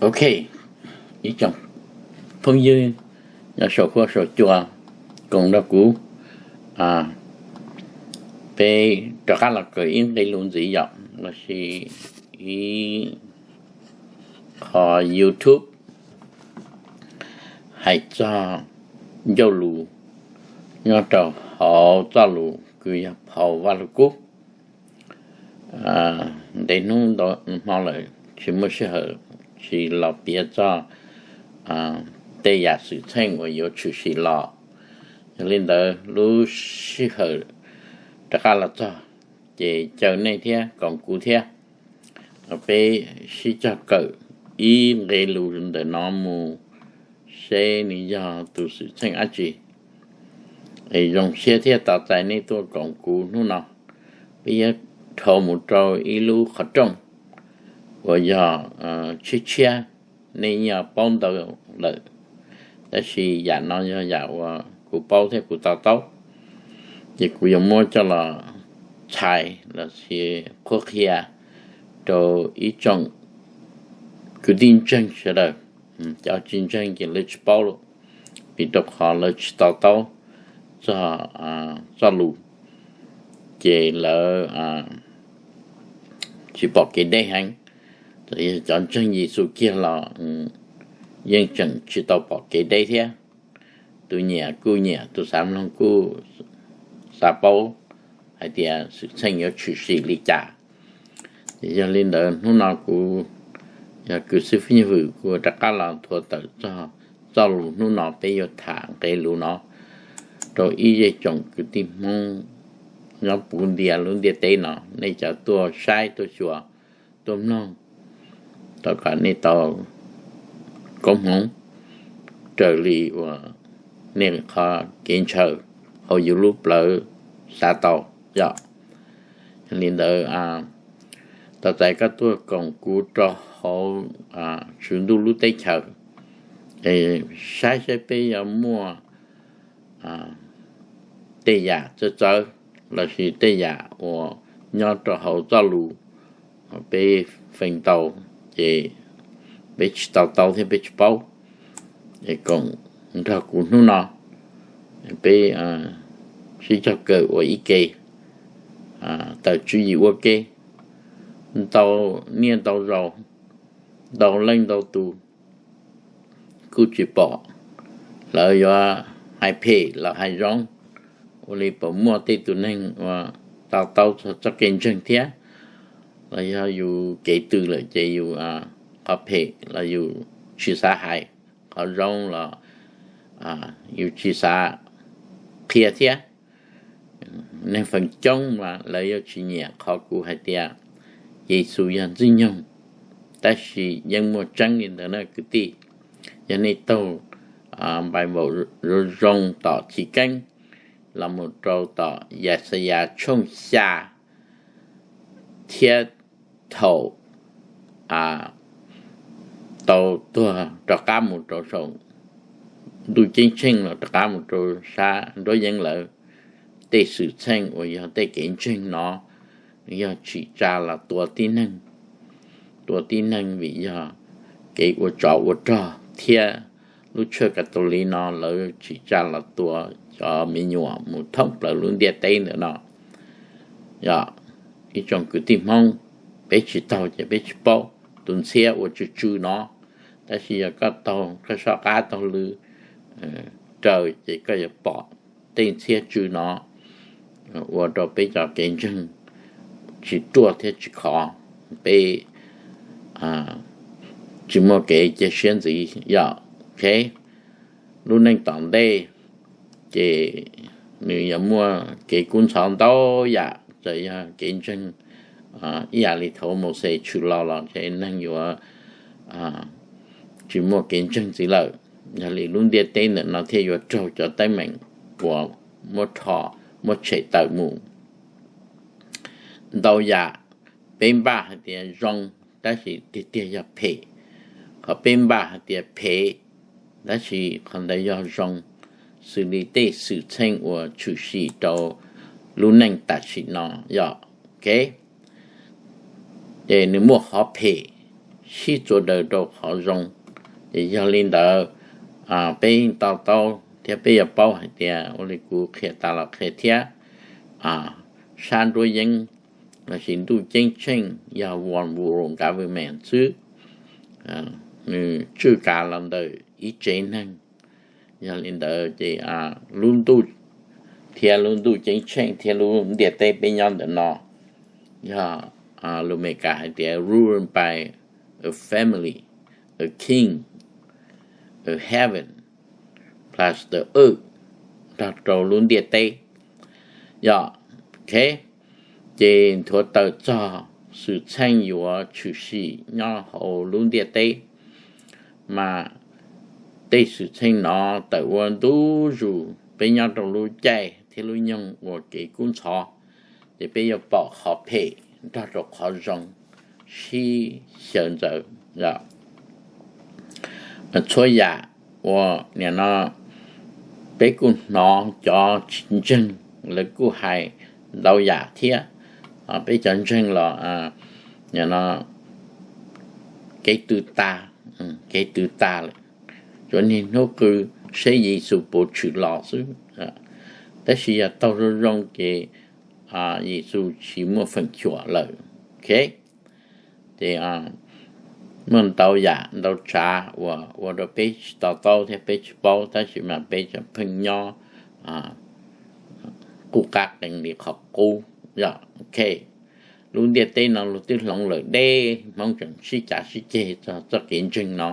Ok, ib tsoom phooj ywg nyob saum huab saum cua koom nrog kuv, peb rov qab los kawm ib nqe lus ntxiv yom, los sis ib qho YouTube hais txog ncauj lus nyob rau hauv txoj lus kws yog phau Vaj Lug Kub. Ntev hnub ntau hmo lawm tsis muaj sij hawm, tsis los piav txog tej yam xwm txheej uas yuav tshwm sim los. Yog li ntawd lub sij hawm rov qab los txog, ces caw nej thiab koom kuv thiab, peb sib cog kawm ib nqe lus ntawm no mus, seb nws yog tus xwm txheej dab tsi. Es zoo siab thiab tos txais nej tuaj koom kuv hnub no. Peb yuav dhau mus rau ib lub qhov rooj uas yog tshiab tshiab, nej yeej paub ntau lawm, tab sis yam no yog yam uas kuv paub thiab kuv to taub, ces kuv yuav muab coj los txhais los sis qhuab qhia rau ib tsoom kwv tij ntseeg sawv daws. Cov tsis ntseeg ces lawv tsis paub, vim rau qhov lawv tsis to taub txog txoj lus, ces lawv tsis pom kev deb heev. Txawm yog cov ntseeg Yexus kiag los yeej tseem tsis tau pom kev deb thiab. Tus nyiam kuj nyiam, tus xav mloog kuj xav paub hais tias xwm txheej yuav tshwm sim li cas. Ces yog li ntawd hnub no kuv yog kws xib fwb Nyiaj Vwm kuv rov qab los thuav tawm txog txoj lus hnub no peb yuav tham nqe lus no rau ib zej tsoom kwv tij Hmoob nyob puv ntiag lub ntiaj teb no, nej cov tuaj saib tuaj xyuas tuaj mloog, thov kom nej tau koob hmoov raws li uas nej qhov kev ntshaw hauv yus lub plawv xav tau yom. Li ntawd, tos txais koj tuaj koom kuv rau hauv tswv ntuj lub teb chaws, saib saib peb yuav muaj tej yam txawv txawv lossis tej yam uas nyob rau hauv txoj lus peb feem tau, ces peb tsis to taub thiab peb tsis paub, es koom nrog kuv hnub no, peb sib cog kawm ua ib ke, tawm tswv yim ua ke. Ntau niaj ntau zaus, ntau leej ntau tus kuj tsis pom lawv yuav hais phem los hais zoo, ua li puas muaj tej tus neeg uas to taub txog txoj kev ntseeg thiab, los yog yus kev tws lawm ces yus qhov phem los yus tsis xav hais, qhov zoo los yus tsis xav qhia thiab. Neeg feem coob mas lawv yuav tsis nyiam qhov kuv hais tias Yexus yog Ntxwg Nyoog, tab sis yeej muaj tseeb li ntawd na kwv tij. Yog nej taug Npaiv Npaum zoo zoo tom Chiv Keeb los mus rau tom Yaxayas tshooj xya, thiab thaum tau tuag rov qab mus rau saum ntuj ceeb tsheej los rov qab mus rau sab nruab yeeb lawm, tej xwm txheej uas yog tej kev ntseeg no yog tsim tsa los tua tib neeg, tua tib neeg vim yog kev ua tsov ua rog thiab lub tshaj Kav Tos Liv no lawv tsim tsa los tua cov me nyuam mus thoob plaws lub ntiaj teb ntawm no. Yog ib tsoom kwv tij Hmoob, peb tsis taug ces peb tsis paub. Tus ntxhiab ua tsw tsw no, tab sis yog koj taug, koj soj qab taug lw raws ces koj yuav pom tej ntxhiab tsw no ua rau peb cov kev ntseeg tsis ruaj thiab tsis khov, peb tsis muaj kev cia siab ntxiv yom. Ok, lub neej tom ntej ces nws yuav muaj kev kub ntxhov ntau yam, txawm yog kev ntseeg ib yam li thaum Mauxes tshwm los los ces neeg yuav tsis muaj kev ntseeg ntxiv lawm. Yog li lub ntiaj teb ntawm no thiaj yuav raug cov teeb meem uas muab rho, muab tshem tawm mus. Ntau yam peb npaj hais tias zoo, tab sis tiag tiag yog phem. Qhov peb npaj hais tias phem, tab sis qhov ntawd yog zoo, xws li tej xwm txheej uas tshwm sim rau lub neej tam sim no yom. Ok, ces nws muaj qhov phem sib txuas daws rau qhov zoo. Ces yog li ntawd, peb yeej to taub thiab peb yuav paub hais tias ua li kuv qhia tas los qhia thiab, sab nruab yeeb lossis ntuj ceeb tsheej yog one world government xwb, nws tswj kav los ntawm ib tsev neeg. Yog li ntawd ces lub ntuj thiab lub ntuj ceeb tsheej thiab lub ntiaj teb peb nyob ntawm no yog lus Amelikas hais tias ruled by a family, a king, a heaven plus the earth, nrog rau lub ntiaj teb. Yog, ok, ces nthuav tawm txog xwm txheej yuav tshwm sim nyob hauv lub ntiaj teb, mas tej xwm txheej no tawm ua ntu zus peb nyob rau lub caij thiab lub nyoog uas kev kub ntxhov, ces peb yuav pom qhov phem nrog rau qhov zoo sib xyaw ntxaws. Txhua yam uas nim no peb kuj hnov cov tsis ntseeg lawv kuj hais ntau yam thiab. Peb cov ntseeg los nim no kev tw tas, kev tw tas lawm, tsuas niaj hnub qw seb Yexus puas tshwm los xwb. Tab sis yog taug zoo zoo ces Yexus tsis muaj feem xyuam lawm. Ok, ces muaj ntau yam ntau tsav uas ua rau peb tsis to taub thiab peb tsis paub, tab sis mas peb tseem pheej nyob qub qab qees li qhov qub. Yog, ok, lub ntiaj teb no luag twb hloov lawm deb, Hmoob tseem sib cav sib ceg txog txoj kev ntseeg no,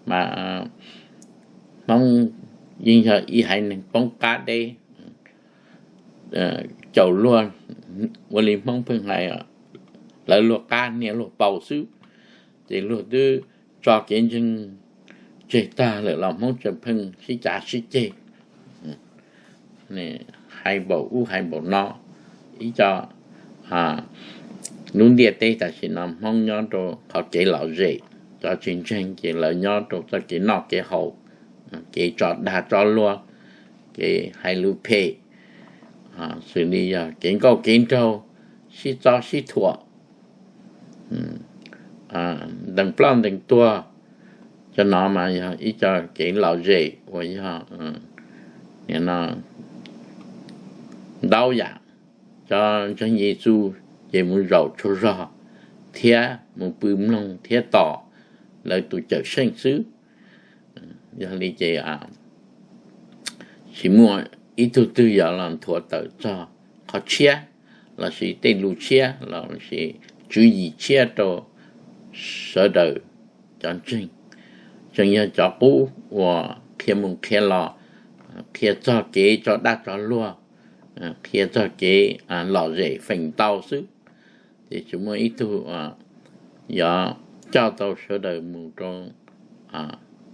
mas Hmoob yeej yog ib haiv neeg poob qab deb. Caum luag ua li Hmoob pheej hais, lawv luag qab niaj luag paus xwb, ces luag twb tso kev ntseeg tseg tag lawm los Hmoob tseem pheej sib cav sib ceg, hais npaum ub hais npaum no. Ib co, lub ntiaj teb tam sim no Hmoob nyob rau qhov kev lom zem, cov tsis ntseeg ces lawv nyob rau txoj kev noj kev haus, kev tso dag tso luag, kev hais lus phem, xws li yog kev nkauj kev nraug, sib txob sib thuam, ntees ploj ntees tuag. Cov no mas yog ib co kev lom zem uas yog ntau yam. Cov ntseeg Yexus ces mus zaum tsaug zog thiab mus pw mloog thiab tos lawv tus Cawmseej xwb. Yog li ces tsis muaj ib tug twg yuav los nthuav tawm txog qhov tshiab lossis tej lus tshiab lossis tswv yim tshiab rau sawv daws cov ntseeg. Tseem yog cov qub uas qhia mus qhia los, qhia txog kev tso dag tso luag, qhia txog kev lom zem feem ntau xwb. Ces tsis muaj ib tug yuav coj tau sawv daws mus rau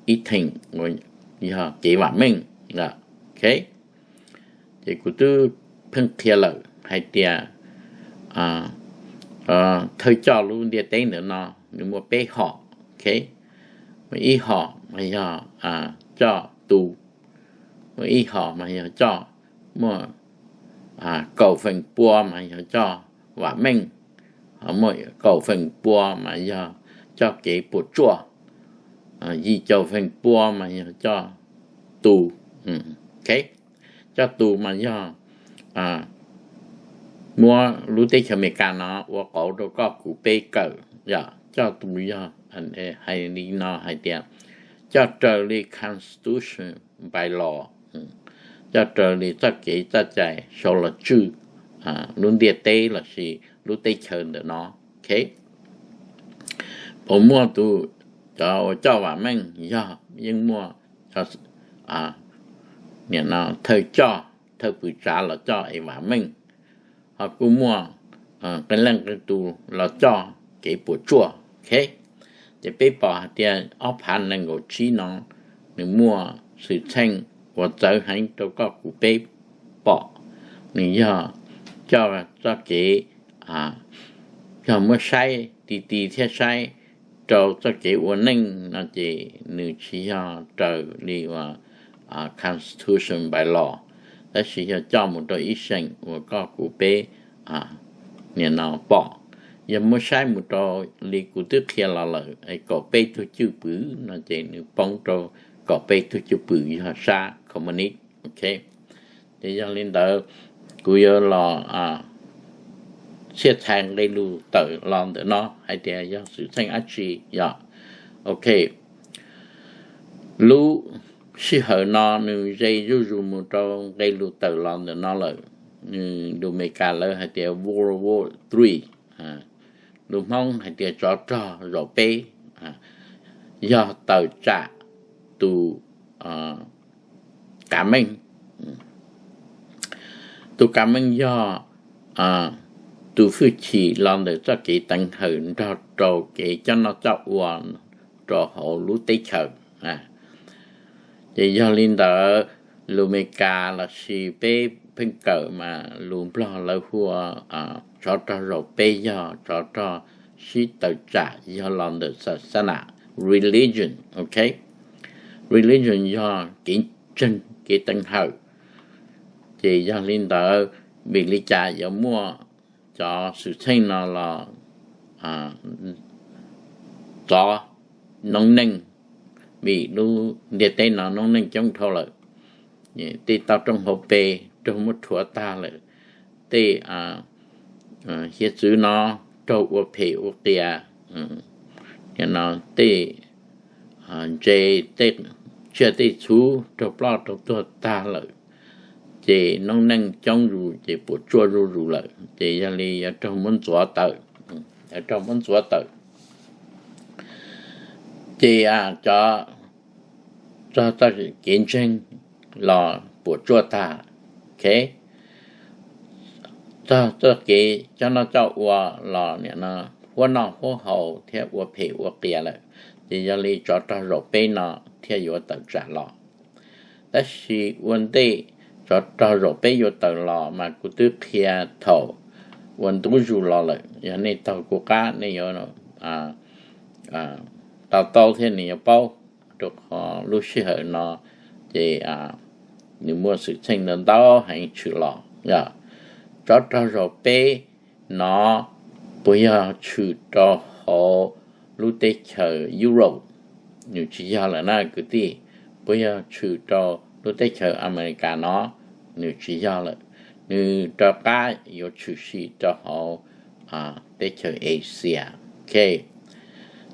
ib theem uas yog kev vam meej. Ok, ces kuv twb pheej qhia lawm hais tias thawj coj lub ntiaj teb ntawm no nws muaj peb hom. Ok, muaj ib hom mas yog coj tu, muaj ib hom mas yog coj, muaj kaum feem pua mas yog coj vam meej, ho muaj kaum feem pua mas yog coj kev puas tsuaj, yim caum feem pua mas yog coj tu. Ok, coj tu mas yog muab lub teb chaws Amelikas no ua qauv rau koj kuv peb kawm. Yog coj tu yog hais li no hais tias coj raws li constitution by law, coj raws li txoj kev txoj cai sau los tswj lub ntiaj teb lossis lub teb chaws ntawm no. Ok, puas muaj tus, cov uas coj vam meej? Yog, yeej muaj cov nim no thawj coj, thawj pwm tsav los coj es vam meej, ho kuj muaj qee leej qee tus los coj kev puas tsuaj. Ok, ces peb pom hais tias ob phav nees nkaum tsib no nws muaj xwm txheej uas txawv heev rau koj kuv peb pom. Nws yog coj txoj kev, yog muab saib ti ti thiab saib rau txoj kev ua neej no ces nws tsis yog raws li uas constitution by law, tab sis yog coj mus rau ib seem uas koj kuv peb nim no pom. yog muab saib mus rau li kuv twb qhia los lawm, kaum peb tug cwj pwm no ces nws poob rau kaum peb tug cwj pwm yog sab communist, ok. Ces yog li ntawd, kuv yuav los txhiaj txhais nqe lus tawm los ntawm no hais tias yog xwm txheej dab tsi, yog, ok. Lub sij hawm no nws ze zuj zus mus rau nqe lus tawm los ntawm no lawm. Nws lus Amelikas lawv hais tias World War Three, lus Hmoob hais tias tsov rog zaum peb, yog tawm tsam tus kav meej. Tus kav meej yog tus hwj chim los ntawm txoj kev teev hawm nrog rau kev coj noj coj ua rau hauv lub teb chaws. Ces yog li ntawd, lus Amelikas lossis peb pheej kawm mas lus Nplog lawv hu ua tsov rog zaum peb yog tsov rog sib tawm tsam yog los ntawm xas xas nas, religion, ok. Religion yog kev ntseeg, kev teev hawm. Ces yog li ntawd, vim li cas yuav muaj cov xwm txheej no los txov noob neej, vim lub ntiaj teb no noob neej coob dhau lawm. Tej toj roob hauv pes raug muab rhuav tag lawm, tej hiav txwv no raug ua phem ua qias, tej ntses, tej tsiaj tej txhu raug ploj raug tuag tag lawm, ces noob neej coob zus ces puas tsuaj zuj zus lawm, ces yog li yuav raug muab ntxuav tawm, yuav raug muab ntxuav tawm. Ces cov txog txoj kev ntseeg los puas tsuaj tag, ok. Txog txoj kev coj noj coj ua los nim no huab noj huab haus thiab ua phem ua qias lawm, ces yog li tsov rog zaum peb no thiaj yuav tawm tsam los. Tab sis ua ntej tsov rog zaum peb yuav tawm los mas kuv twb qhia thaum ua ntu zus los lawm, yog nej taug kuv qab nej yuav to taub thiab nws yuav paub, rau qhov lub sij hawm no ces nws muaj xwm txheej ntau ntau heev tshwm los. Tsov rog zaum peb no puas yog tshwm rau hauv lub teb chaws Europe? Nws tsis yog lawm na kwv tij. Puas yog tshwm rau lub teb chaws Amelikas no? Nws tsis yog lawm. Nws rov qab yuav tshwm sim rau hauv teb chaws Asia. Ok,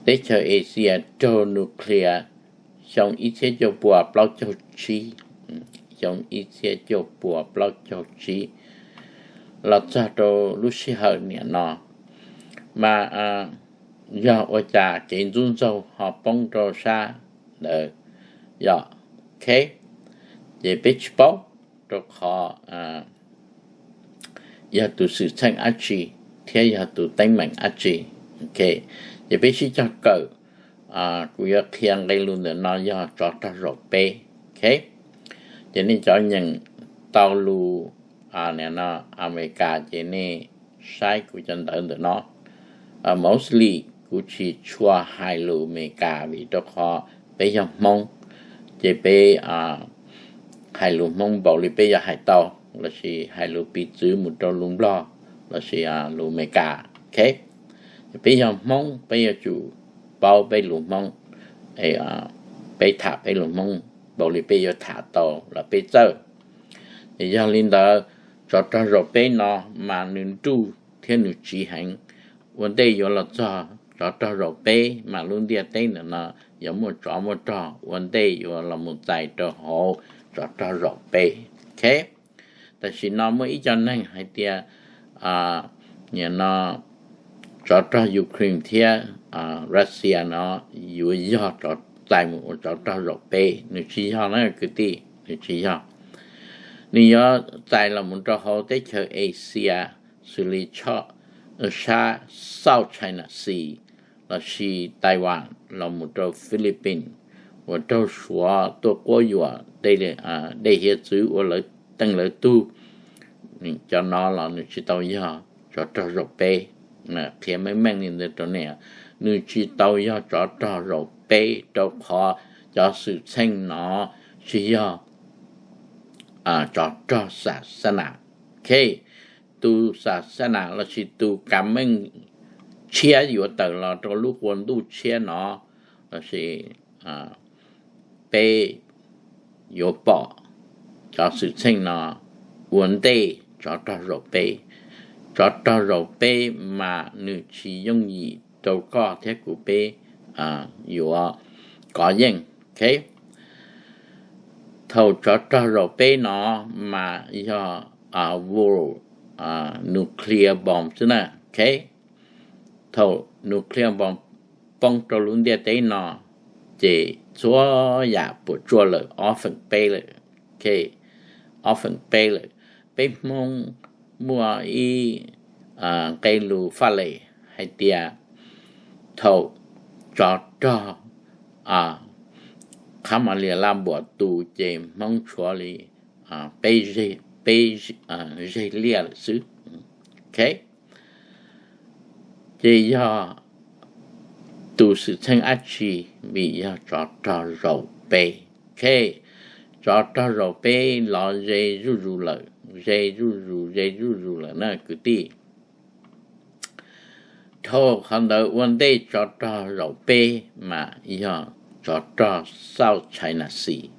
teb chaws Asia raug nuclear xyoo ib txhiab cuaj puas plaub caug tsib, xyoo ib txhiab cuaj puas plaub caug tsib los txog rau lub sij hawm nim no, mas yog ua cas kev ntxub ntxaug ho poob rau sab ntawd, yog, ok. Ces peb tsis paub, rau qhov yog tus xwm txheej dab tsi thiab yog tus teeb meem dab tsi. Ok, ces peb sib cog kawm, kuv yuav qhia nqe lus ntawm no yog tsov rog zaum peb. Ok, ces nej cov nyeem tau lus Amelikas ces nej saib kuv cov ntawv ntawm no. Mostly kuv tsis tshua hais lus Amelikas vim rau qhov peb yog Hmoob, ces peb hais lus Hmoob npaum li peb yuav hais tau, lossis hais lus piv txwv mus rau lus Nplog lossis lus Amelikas. Ok, peb yog Hmoob peb yuav tsum paub peb lus Hmoob, peb tham peb lus Hmoob npaum li peb yuav tham tau los peb txawj. Yog li ntawd, tsov rog zaum peb no mas nws nruj thiab nws tsiv heev. Ua ntej yuav los txog tsov rog zaum peb mas lub ntiaj teb ntawm no yuav muaj tsov muaj rog ua ntej yuav los mus txais rau hauv tsov rog zaum peb. Ok, tam sim no muaj ib co neeg hais tias nim no tsov rog Ukraine thiab Russia no yuav yog txais mus ua tsov rog zaum peb. Nws tsis yog na kwv tij, nws tsis yog. Nws yuav txais los mus rau hauv teb chaws Asia, xws li sab South China Sea lossis Taiwan los mus rau Philippines, uas raug Suav tuaj quab yuam, dej hiav txwv ua lawv teej lawv tug. Cov no los nws tsis tau yog tsov rog zaum peb. Qhia meej meej li ntawd rau nej, nws tsis tau yog tsov rog zaum peb rau qhov cov xwm txheej no tsis yog tsov rog xas xas nas. Ok, tus xas xas nas lossis tus kav meej tshiab yuav tawm los rau lub qub ntuj tshiab no, lossis peb yuav pom cov xwm txheej no ua ntej tsov rog zaum peb. Tsov rog zaum peb mas nws tsis yooj yim rau koj thiab kuv peb yuav kov yeej. Thaum tsov rog zaum peb no mas yog world nuclear bomb xwb na. Thaum nuclear bomb poob rau lub ntiaj teb no ces txhua yam puas tsuaj lawm, ob feem peb lawm. Ob feem peb lawm. Peb Hmoob muaj ib nqe lus faj lem hais tias thaum tsov rog qhab mos lias laj npuas tu ces Hmoob tshuav li peb zeg liaj lawm xwb. Ces yog tus xwm txheej dab tsi? Vim yog tsov rog zaum peb. Tsov rog zaum peb los ze zuj zus lawm, ze zuj zus, ze zuj zus lawm na kwv tij. Dhau qhov ntawd ua ntej tsov rog zaum peb mas yog tsov rog South China Sea.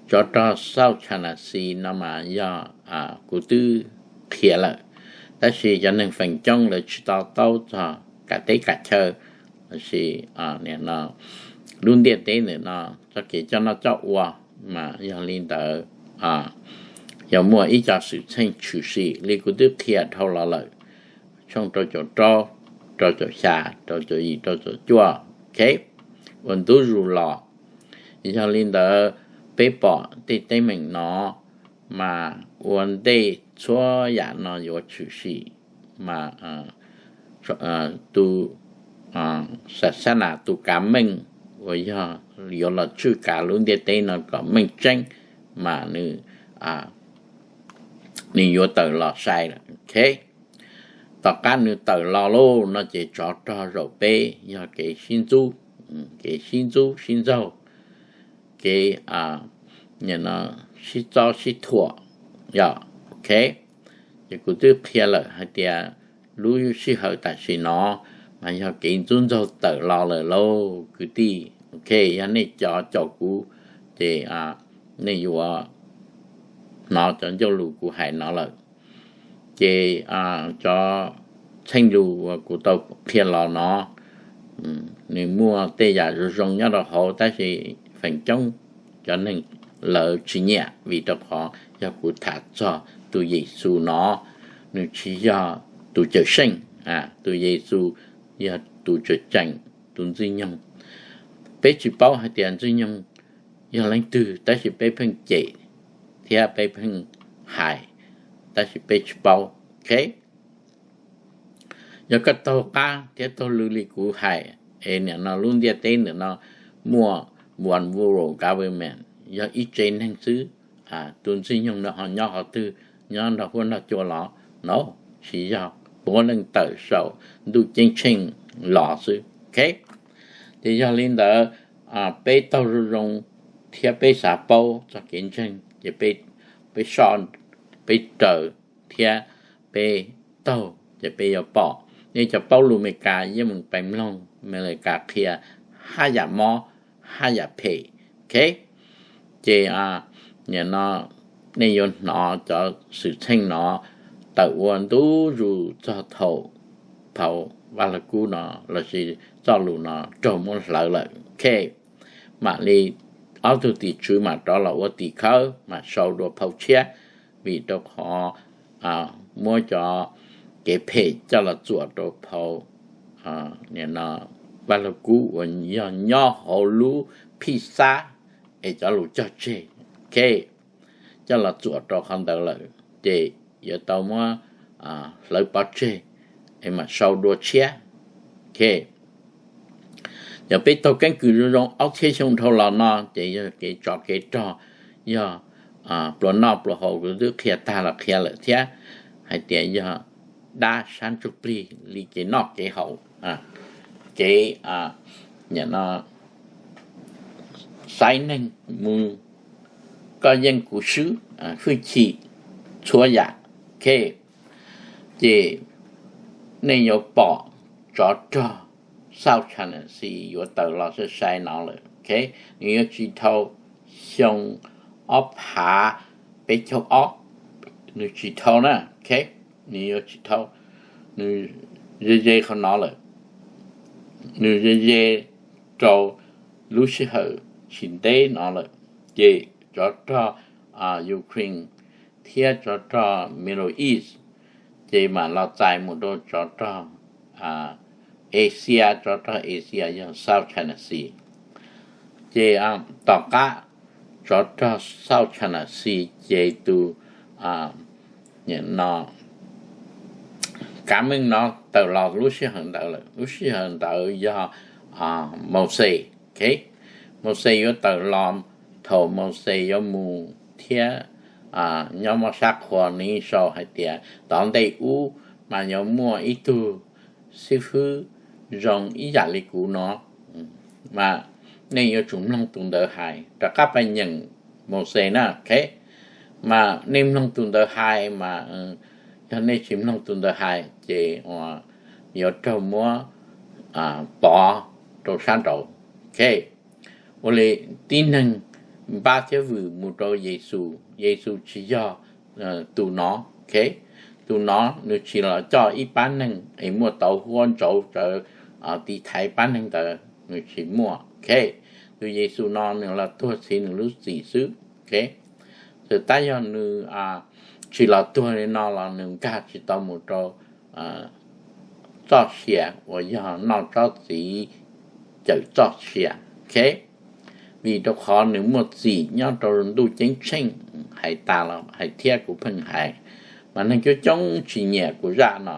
Tsov rog South China Sea no mas yog kuv twb qhia lawm, tab sis cov neeg feem coob lawv tsis to taub txog kam teb kam chaw lossis lub ntiaj teb ntawm no txoj kev coj noj coj ua. Mas yog li ntawd, yog muaj ib co xwm txheej tshwm sim li kuv twb qhia dhau los lawm, tshooj rau caum rau, rau caum xya, rau caum yim, rau caum cuaj, ua ntu zus los. Yog li ntawd, peb pom tej teeb meem no mas ua ntej txhua yam no yuav tshwm sim mas tus xa xab nas tus kav meej uas yog yuav los tswj kav lub ntiaj teb no kom meej tseeb mas nws nws yuav tawm los sai lawm. Tom qab nws tawm los lauj no ces tsov rog zaum peb yog kev sib ntxub, kev sib ntxub sib ntxaug, kev sib txob sib thuam. Yog, ces kuv twb qhia lawm hais tias lub sij hawm tam sim no mas yog kev ntxub ntxaug tawm los lawm lauj kwv tij. Yog nej cov caum kuv ces nej yuav hnov cov ncauj lus kuv hais no lawm. Ces cov txheej lus uas kuv tau qhia los no nws muaj tej yam zoo zoo nyob rau hauv tab sis feem coob cov neeg lawv tsis nyiam vim rau qhov yog kuv tham txog tus Yexus no, nws tsis yog tus Cawmseej. Tus Yexus yog tus tseem ceeb, tus Ntxwg Nyoog. Peb tsis paub hais tias Ntxwg Nyoog yog leej twg tab sis peb pheej cem thiab peb pheej hais, tab sis peb tsis paub. Yog koj taug qab thiab taug lw li kuv hais es nim no lub ntiaj teb ntawm no muaj one world government, yog ib tse neeg xwb. Tus Ntxwg Nyoog no ho nyob qhov twg? Nyob nrog huab nrog cua los? No, tsis yog, puav leej tawm saum ntuj ceeb tsheej los xwb. Ces yog li ntawd, peb taug zoo zoo thiab peb xav paub txog kev ntseeg ces peb, peb raws thiab peb taug ces peb yuav pom. Nej cov paub lus Amelikas yeej meem peev mloog Amelikas qhia haj yam mob, haj yam phem. Ces nim no nej yuav hnov cov xwm txheej no tawm ua ntu zus txog thaum phau Vaj Lug Kub no lossis txoj lus no raug muab hlawv lawm. Mam li ob tug tim tswv mam rov los ua tim khawb mam sau dua phau tshiab, vim rau qhov muab cov kev phem coj los txuam rau phau Vaj Lug Kub uas yog nyob hauv lub phij xab es cov lus cog tseg, coj los txuam rau qhov ntawd lawm ces yuav tau muab hlawv pov tseg es mam sau dua tshiab. Yog peb taug keeb kwm zoo zoo ob txhiab xyoo dhau los no ces yog kev tsov kev rog, yog pluas noj pluas haus kuv twb qhia tag los qhia lawm thiab hais tias yog dab sab ntsuj plig li kev noj kev haus, kev nim no xaiv neeg mus koj yeej kuv swb, hwj chim txhua yam. Ces nej yuav pom tsov rog South China Sea yuav tawm los sai sai no lawm. Nws yuav tsis dhau xyoo ob phav peb caug ob, nws tsis dhau na. Nws yuav tsis dhau, nws ze ze qhov no lawm, nws ze ze rau lub sij hawm tsis ntev no lawm. Ces tsov rog Ukraine thiab tsov rog Middle East ces mam los txais mus rau tsov rog Asia, tsov rog Asia yog South China Sea. Ces tom qab tsov rog South China Sea ces tus kav meej no tawm los lub sij hawm ntawd lawm. Lub sij hawm ntawd yog Mauxes. Mauxes yuav tawm los, thaum Mauxes yuav mus thiab nyob moj sab qhua, nws sau hais tias tom ntej ub mas yuav muaj ib tug xib fwb zoo ib yam li kuv no, mas nej yuav tsum mloog tus ntawd hais. Rov qab pab nyeem Mauxes na, mas nej mloog tus ntawd hais mas, yog nej tsis mloog tus ntawd hais ces yuav raug muab pov rau sab nraud. Ua li tib neeg npab thiab vwm mus rau Yexus, Yexus tsis yog tus no. Tus no nws tsis los coj ib pab neeg es muaj tauv huab ntsauv rawv tiv thaiv pab neeg ntawd, nws tsis muaj. Tus Yexus no nws los tuag txhiv nws lub txim xwb. Txawm tab yog nws tsis los tuag li no los nws nkag tsis tau mus rau txoj sia uas yog noj tsob txiv cawm txoj sia. Vim rau qhov nws muaj txim nyob rau ntuj ceeb tsheej, hais tas los hais thiab kuv pheej hais, mas neeg coob coob tsis nyiam kuv zaj no.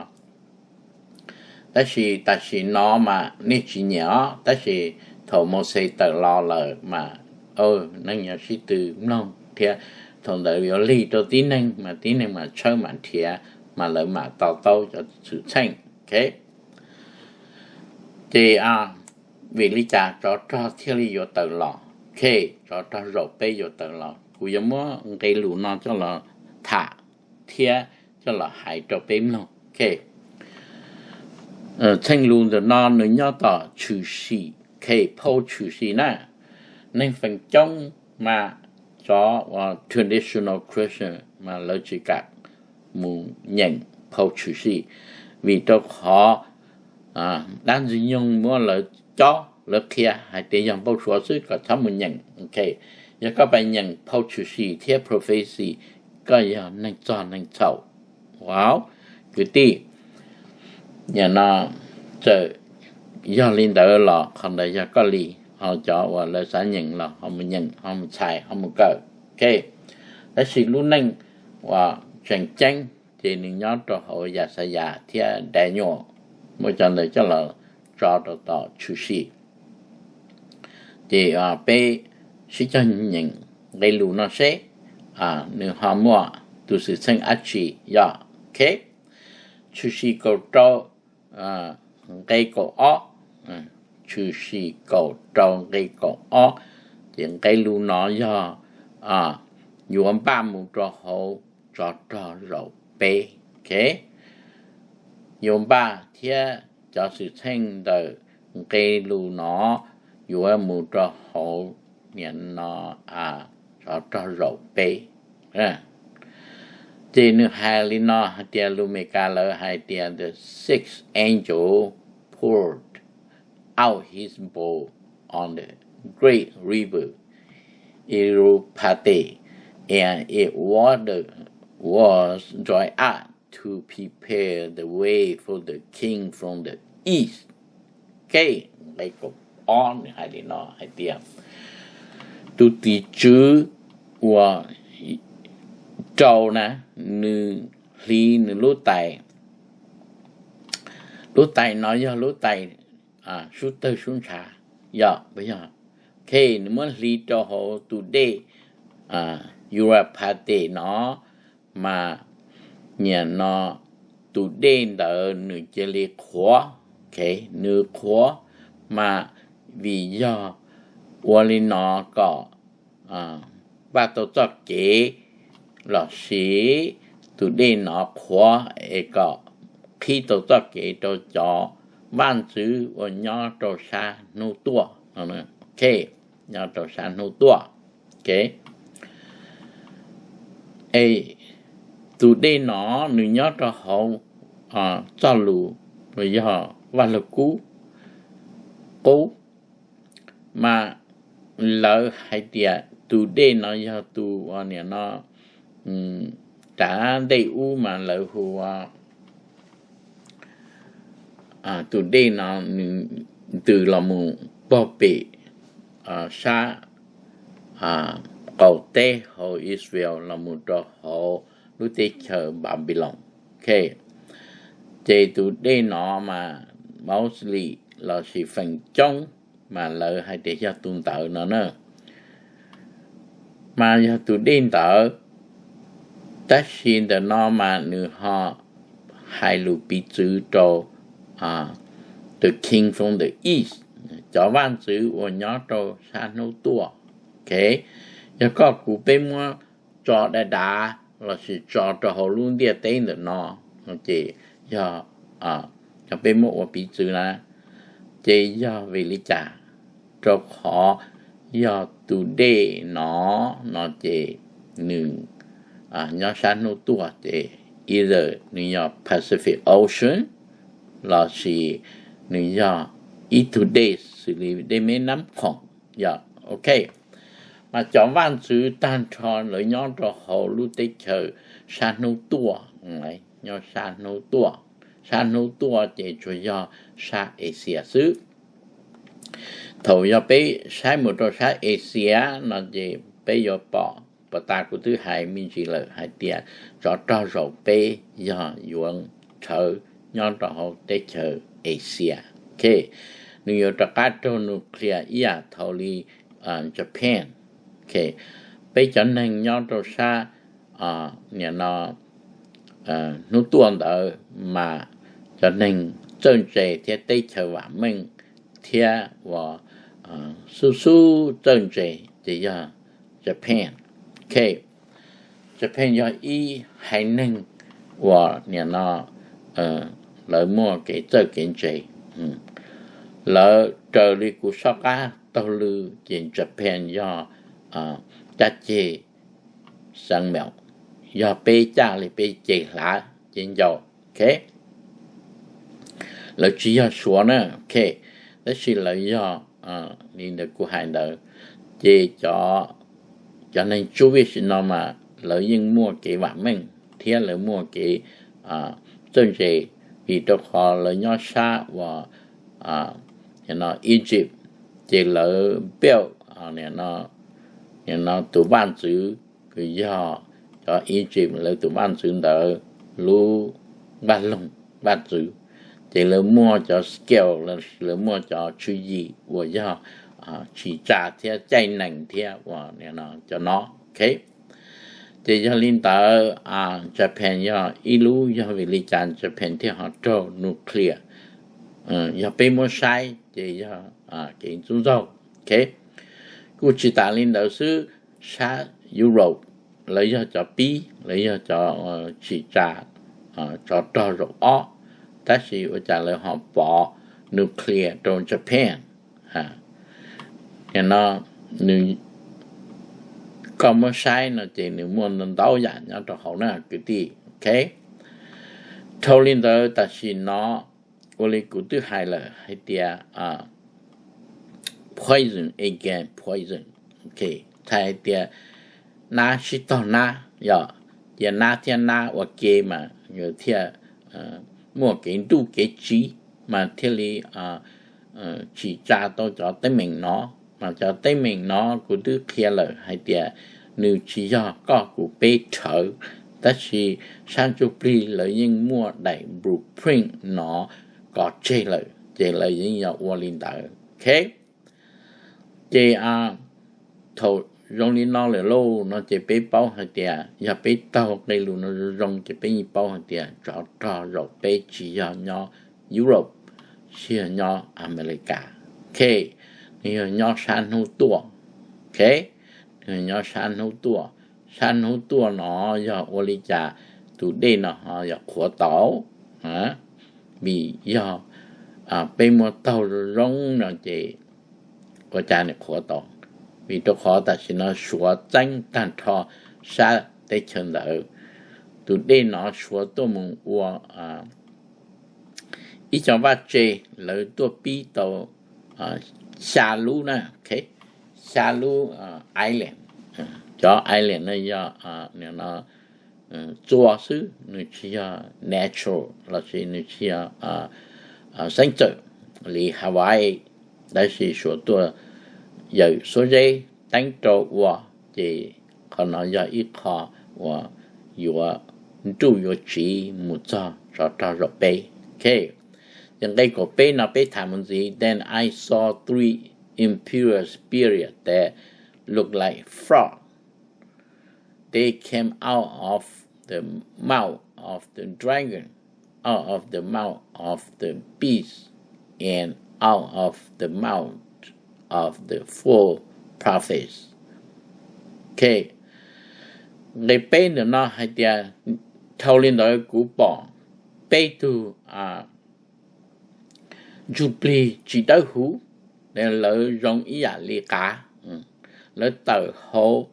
Tab sis tam sim no mas nej tsis nyiam os, tab sis thaum Mauxes tawm los lawm mas neeg yuav sib tw mloog thiab. Thaum ntawd yuav lig rau tib neeg mas tib neeg mas tshawb mas nrhiav, mas lawv mam to taub cov xwm txheej. Ces vim li cas tsov rog thiaj li yuav tawm los? Tsov rog zaum peb yuav tawm los, kuv yuav muab nqe lus no coj los tham thiab coj los hais rau peb mloog. Txheej lus ntawm no nws nyob tom tshwm sim, phau tshwm sim na. Neeg feem coob mas cov uas traditional Christian mas lawv tsis kam mus nyeem phau tshwm sim, vim rau qhov dab ntxwg nyoog muab lawv cob, lawv qhia hais tias yog npau suav xwb kom txhob mus nyeem. Yog koj pais nyeem phau tshwm sim thiab prophecy, koj yog neeg txog neeg txhaum. Wow, kwv tij, nim no txawm yog li ntawd los qhov ntawd yog koj li, ho cov uas lawv xav nyeem los ho mus nyeem, ho mus txhais, ho mus kawm. Tab sis lub neej uas tseem ceeb ces nws nyob rau hauv Yaxayas thiab Daniel, muab cov ntawd coj los tso rau tom tshwm sim. Ces peb sib cog nyeem nqe lus no seb nws ho muaj tus xwm txheej dab tsi yog. Tshwm sim kaum rau nqe kaum ob, tshwm sim kaum rau nqe kaum ob, ces nqe lus no yog yuav npaj mus rau hauv tsov rog zaum peb. Yuav npaj thiab cov xwm txheej ntawm nqe lus no yuav mus rau hauv nim no tsov rog zaum peb. Ces nws hais li no hais tias lus Meskas lawv hais tias the sixth angel poured out his bowl on the great river Euphrates, and its water was dried up to prepare the way for the king from the east. Nqe kaum ob nws hais li no hais tias tus tim tswv uas rau na, nws hliv nws lub tais. Lub tais no yog lub tais sub tawg sub ntshav, yog puas yog? Nws muab hliv rau hauv tus dej Euphrates no, mas nim no tus dej ntawd nws cia li qhuav. Nws qhuav mas vim yog ua li no kom npaj tau txoj kev los sis tus dej no qhuav es kom qhib tau txoj kev rau cov vaj ntxwv uas nyob rau sab hnub tuaj, nyob rau sab hnub tuaj. Es tus dej no nws nyob rau hauv txoj lus uas yog Vaj Lug Kub, qub, mas lawv hais tias tus dej no yog tus, nim no, rav dej ub mas lawv hu ua tus dej no nws ntws los mus puag pem sab qaum teb hauv Israel los mus rau hauv lub teb chaws Npanpiloos. Ces tus dej no mas mostly lossis feem coob mas lawv hais tias yog tus ntawd no na. Mas yog tus dej ntawd, tab sis ntawm no mas nws ho hais lus piv txwv rau the king from the east, cov vaj ntxwv uas nyob rau sab hnub tuaj. Yog koj kuv peb muab tso dav dav lossis tso rau hauv lub ntiaj teb ntawm no, ces yog, yog peb muab ua piv txwv na, ces yog vim li cas? Rau qhov yog tus dej no, no ces nws nyob sab hnub tuaj ces either nws yog Pacific Ocean lossis nws yog ib tug dej xws li dej Meb Nab Khoom, yog, ok. Mas cov vaj ntxwv tag nrho lawv nyob rau hauv lub teb chaws sab hnub tuaj, nyob sab hnub tuaj. Sab hnub tuaj ces tsuas yog sab Asia xwb. Thaum yog peb saib mus rau sab Asia no ces peb yuav pom, puas tas kuv twb hais me ntsis lawm hais tias tsov rog zaum peb yog yuav rhawv nyob rau hauv teb chaws Asia. Nws yuav rov qab raug nuclear ib yam thaum li Japan. Peb cov neeg nyob rau sab, nim no, hnub tuaj ntawd mas cov neeg txawj ntse thiab teb chaws vam meej thiab uas xub xub txawj ntse ces yog Japan. Japan yog ib haiv neeg uas nim no lawv muaj kev txawj kev ntse. Lawv raws li kuv soj qab taug lw ces Japan yog caj ceg xeev meem, yog peb caj li peb ceg hlav ceg ncau. Lawv tsis yog Suav na, tab sis lawv yog li ntawd kuv hais ntawd. Ces cov neeg Jewish no mas lawv yeej muaj kev vam meej thiab lawv muaj kev txawj ntse, vim rau qhov lawv nyob sab uas Egypt, ces lawv build nim no tus vaj ntxwv, kws yog cov Egypt lawv tus vaj ntxwv ntawd lub vaj loog vaj ntxwv, ces lawv muaj cov scale lossis lawv muaj cov tswv yim uas yog tsim tsa thiab caij nees thiab uas cov no. Ces yog li ntawd, Japan yog ib lub, yog vim li cas Japan thiaj ho raug nuclear, yog peb muab saib ces yog kev ntxub ntxaug. Kuj tsis tas li ntawd xwb, sab Europe lawv yog cov pib, lawv yog cov tsim tsa tsov rog zaum ob, tab sis ua cas lawv ho pov nuclear rau Japan? Nim no nws, koj muab saib no ces nws muaj ntau yam nyob rau hauv na kwv tij. Dhau li ntawd tam sim no ua li kuv twb hais lawm hais tias poison again poison, txhais hais tias nab sib tog nab, yog cia nab thiab nab ua ke mas nws thiaj muaj kev nruj kev tsiv mas thiaj li tsim tsa tau cov teeb meem no. Mas cov teeb meem no kuv twb qhia lawm hais tias nws tsis yog koj kuv peb rhawv, tab sis sab ntsuj plig lawv yeej muaj daim blueprint no kov tseg lawm ces lawv yeej yog ua li ntawd. Ces thaum zoo li no lawm lauj no ces peb paub hais tias yog peb taug qe lus no zoo zoo ces peb yeej paub hais tias tsov rog zaum peb tsis yog nyob Europe, tsis yog nyob America, nws yog nyob sab hnub tuaj. Nws yog nyob sab hnub tuaj. Sab hnub tuaj no yog ua li cas tus dej no ho yog qhuav tau? Vim yog peb muab taug zoo no ces ua cas nws qhuav tau. Vim rau qhov tam sim no Suav txeeb tag nrho sab teb chaws ntawd, tus dej no Suav tuaj mus ua ib co vaj tse, lawv tuaj pib tau xya lub na, xya lub island. Cov island no yog txua xwb, nws tsis yog natural lossis nws tsis yog xeeb txawm li Hawaii, tab sis Suav tuaj yawm xuab zeb teeb rau ua, ces qhov no yog ib qho uas yuav nruj yuav tsiv mus txog tsov rog zaum peb. Ces nqe kaum peb no peb tham mus ntxiv. Then I saw three impure spirits that looked like frogs. They came out of the mouth of the dragon, out of the mouth of the beast, and out of the mouth of the false prophets. Nqe peb ntawm no hais tias, dhau li ntawd kuv pom peb tug ntsuj plig tsis dawb huv, lawv zoo ib yam li qav, lawv tawm hauv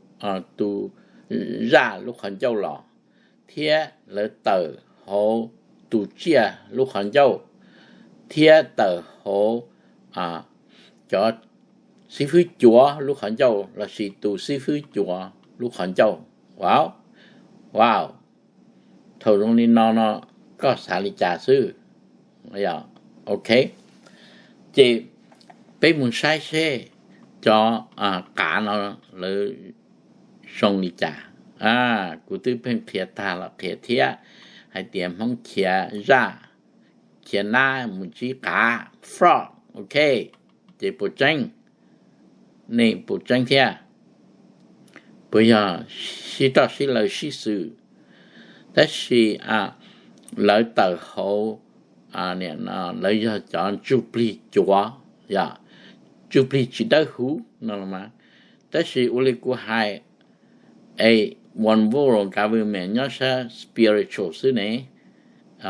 tus zaj lub qhov ncauj los, thiab lawv tawm hauv tus tsiaj lub qhov ncauj, thiab tawm hauv cov xib fwb cuav lub qhov ncauj lossis tus xib fwb cuav lub qhov ncauj. Wow, wow, thaum zoo li no no koj xav li cas xwb? Ok, ces peb mus saib seb cov qav no lawv zoo li cas. Kuv twb pheej qhia tag los qhia thiab hais tias Hmoob khiav zaj, khiav nab mus ntsib qav, frog. Ok, ces puas tseeb? Nej puas tseeb thiab? Puas yog sib roj sib law sib xwm? Tab sis lawv tawm hauv, lawv yog cov ntsuj plig cuav, yog ntsuj plig tsis dawb huv no. Tab sis ua li kuv hais, es one world government nyob sab spiritual xwb ne,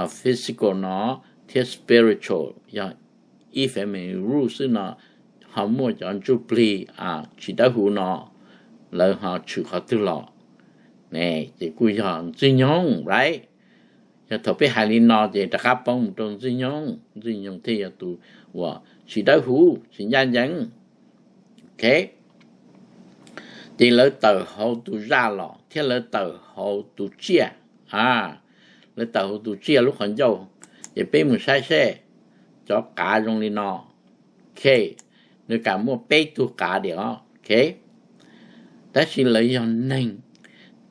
physical no thiab spiritual yog ib family rule xwb no, ho muaj cov ntsuj plig tsis dawb huv no, lawv ho tshwm qhov twg los? Ces kuj yog Ntxwg Nyoog, right? Yog thaum peb hais li no ces rov qab poob mus rau Ntxwg Nyoog, Ntxwg Nyoog thiaj yog tus uas tsis dawb huv tsis ncaj ncees. Ok, ces lawv tawm hauv tus zaj los thiab lawv tawm hauv tus tsiaj, lawv tawm hauv tus tsiaj lub qhov ncauj. Ces peb mus saib seb cov qav zoo li no. Ok, nws kam muaj peb tug qav diam os. Ok, tab sis lawv yog neeg,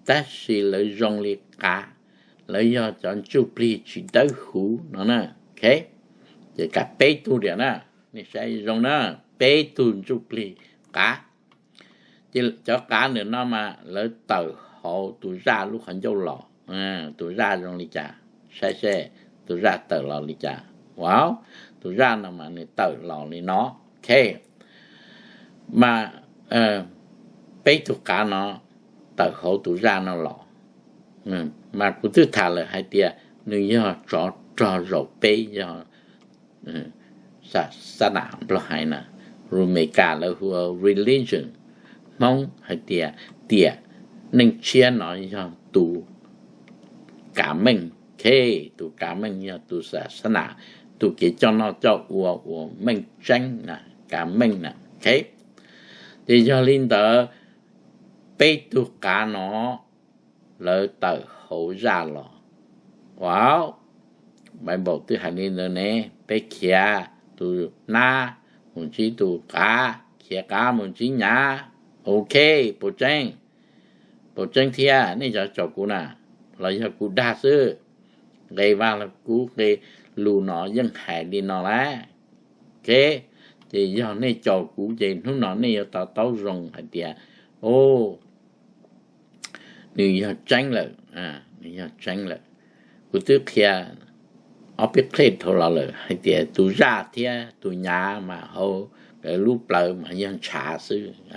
tab sis lawv zoo li qav, lawv yog cov ntsuj plig tsis dawb huv no na. Ok, ces kam peb tug diam na, nej saib zoo na, peb tug ntsuj plig qav. Ces cov qav ntawm no mas lawv tawm hauv tus zaj lub qhov ncauj los. Tus zaj zoo li cas? Saib seb tus zaj tawm los li cas. Wow, tus zaj no mas nws tawm los li no. Ok, mas peb tug qav no tawm hauv tus zaj no los, mas kuv twb tham lawm hais tias nws yog tsov rog zaum peb, yog xab nam Nplog hais na, Ru Mes Kas lawv hu ua religion. Hmoob hais tias tiam neej tshiab no yog tus kav meej. Ok, tus kav meej yog tus xab nam, tus kev coj noj coj ua uas meej tseeb na, kav meej na. Ok, ces yog li ntawd peb tug qav no lawv tawm hauv zaj los. Wow, Bible twb hais li ntawd ne, peb khiav tus nab mus ntsib tus qav, khiav qav mus ntsib nyav. Ok, puas tseeb? Puas tseeb thiab? Nej cov caum kuv na, los yog kuv dag xwb? Nqe vaj los kuv nqe lus no yeej hais li no lawm. Ok, ces yog nej caum kuv ces hnub no nej yuav to taub zoo hais tias, o, nws yog tseeb lawm, nws yog tseeb lawm. Kuv twb qhia ob peb clip dhau los lawm hais tias tus zaj thiab tus nyav mas hauv nkawd lub plawv mas yog ntshav xwb.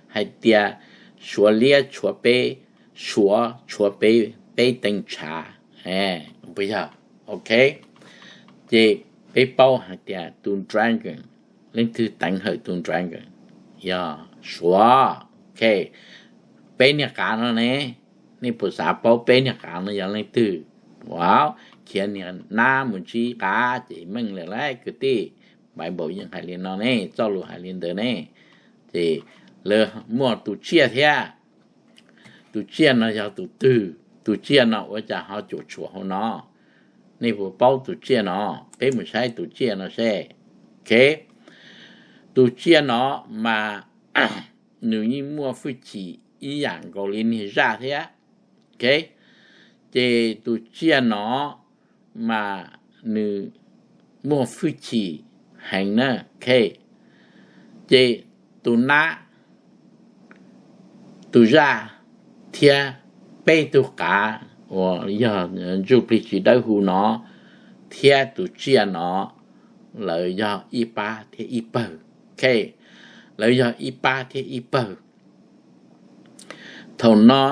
Hais tias Suav liab tshuav peb, Suav tshuav peb, peb teev ntshav, puas yog? Ok, ces Peb paub hais tias tus dragon, leej twg teev hawm tus dragon? Yog Suav. Ok, peb niag qav no ne, nej puas xav paub peb niag qav no yog leej twg? Ua, khiav niag nab mus ntsib qav ces meej lawm lauj kwv tij. Bible yeej hais li no ne, txoj lus hais li ntawd ne. Ces lawv muaj tus tsiaj thiab. Tus tsiaj no yog tus twg? Tus tsiaj no ua cas ho cuam tshuam hauv no? Nej puas paub tus tsiaj no? Peb mus saib tus tsiaj no seb. Ok, tus tsiaj no mas nws yeej muaj hwj chim ib yam nkaus li niag zaj thiab. Ok, ces tus tsiaj no mas nws muaj hwj chim heev na. Ok, ces tus nab, tus zaj thiab peb tug qav uas yog ntsuj plig tsis dawb huv no thiab tus tsiaj no, lawv yog ib pab thiab ib pawg. Ok, lawv yog ib pab thiab ib pawg. Thaum no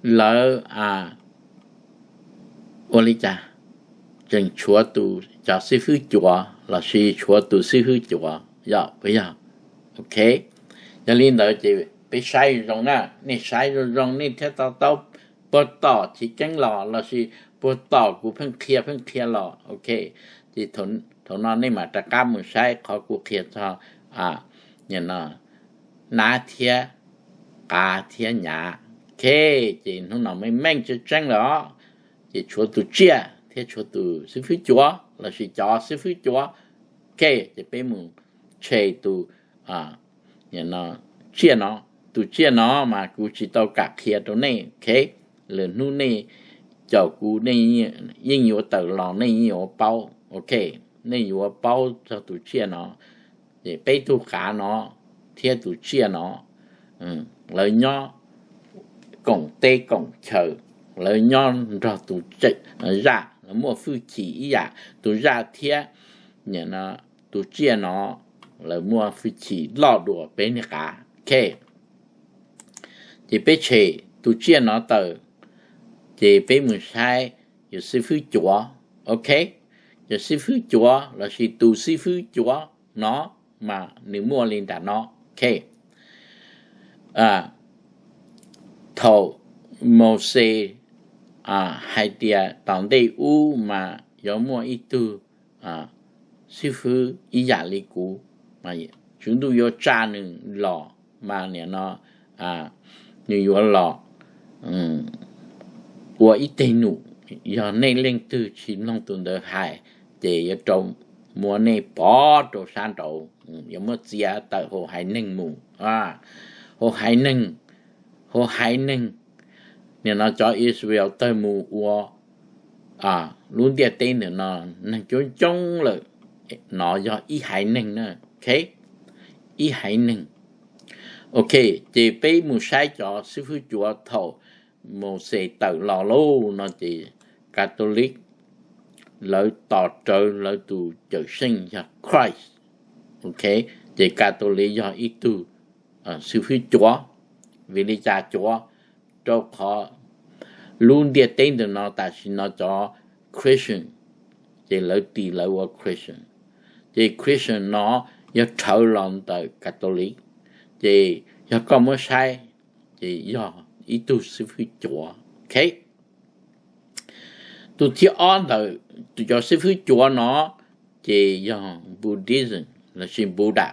lawv ua li cas? Tseem tshuav tus, cov xib fwb cuav lossis tshuav tus xib fwb cuav yog puas yog? Ok, yog li ntawd ces peb saib zoo na, nej saib zoo zoo nej thiaj to taub puag tom chiv keeb los lossis puag tom kuv pheej qhia pheej qhia los. Ok, ces thaum no nej mam rov qab mus saib qhov kuv qhia txog nab thiab qav thiab nyav. Ok, ces hnub no meej meej tseeb tseeb lawm os. Ces tshuav tus tsiaj thiab tshuav tus xib fwb cuav lossis cov xib fwb cuav. Ok, ces peb mus tshem tus tsiaj no. Tus tsiaj no mas kuv tsis tau kam qhia rau nej. Ok, lwm hnub nej caum kuv yeej yuav tawm los nej yeej yuav paub. Ok, nej yuav paub txog tus tsiaj no. Ces peb tug qav no thiab tus tsiaj no, lawv nyob koom teb koom chaw, lawv nyob nrog tus zaj, lawv muaj hwj chim ib yam. Tus zaj thiab tus tsiaj no lawv muaj hwj chim loj dua peb niag qav. Ok, ces peb tshem tus tsiaj no tawm, ces peb mus saib yawg xib fwb cuav. Ok, yawg xib fwb cuav lossis tus xib fwb cuav no mas nws muaj li nram no. Ok, thaum Mauxes hais tias tom ntej ub mas yuav muaj ib tug xib fwb ib yam li kuv, Tswv Ntuj yuav tsa nws los, mas nim no nws yuav los ua ib teg num. Yog nej leej twg tsis mloog tus ntawd hais, ces yuav rau muab nej pov rau sab nraud, yuav muab txiav tawm hauv haiv neeg mus. Hauv haiv neeg, hauv haiv neeg, nim no cov Israel tawg mus ua lub ntiaj teb ntawm no neeg coob coob lawm, no yog ib haiv neeg na. Ok, ib haiv neeg. Ok, ces peb mus saib cov xib fwb cuav thaum Mauxes tawm los lauj no ces Catholic lawv tos rawv lawv tus cawm seej yog Christ. Ok, ces Catholic yog ib tug xib fwb cuav. Vim li cas cuav? Rau qhov lub ntiaj teb ntawm no tam sim no cov Christian, ces lawv tis lawv ua Christian, ces Christian no yog rhawv los ntawm Catholic, ces yog koj muab saib ces yog ib tug xib fwb cuav. Ok, tus thib ob ntawm tus cov xib fwb cuav no ces yog Buddhism lossis Buddha.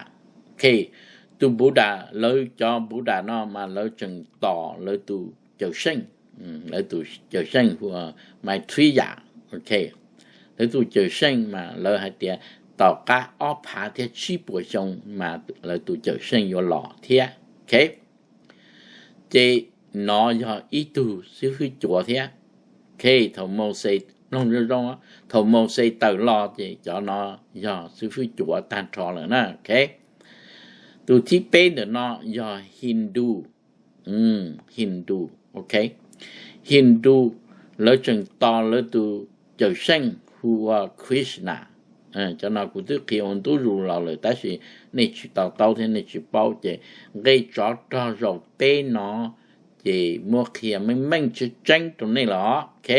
Ok, tus Buddha, lawv cov Buddha no mas lawv tseem tos lawv tus cawm seej, lawv tus cawm seej hu ua Maitreya. Ok, lawv tus cawm seej mas lawv hais tias tom qab ob phav thiab tsib puas xyoo mas lawv tus cawm seej yuav los thiab. Ok, ces no yog ib tug xib fwb cuav thiab. Ok, thaum Mauxes, mloog zoo zoo, thaum Mauxes tawm los ces cov no yog xib fwb cuav tag nrho lawm na. Ok, tus thib peb ntawm no yog Hindu. Hindu. Ok, Hindu, lawv tseem tos lawv tus cawm seej hu ua Krishna. Cov no kuv twb qhia ua ntu zus los lawm tab sis nej tsis to taub thiab nej tsis paub, ces nqe tsov rog zaum peb no ces muab qhia meej meej tseeb tseeb rau nej los. Ok,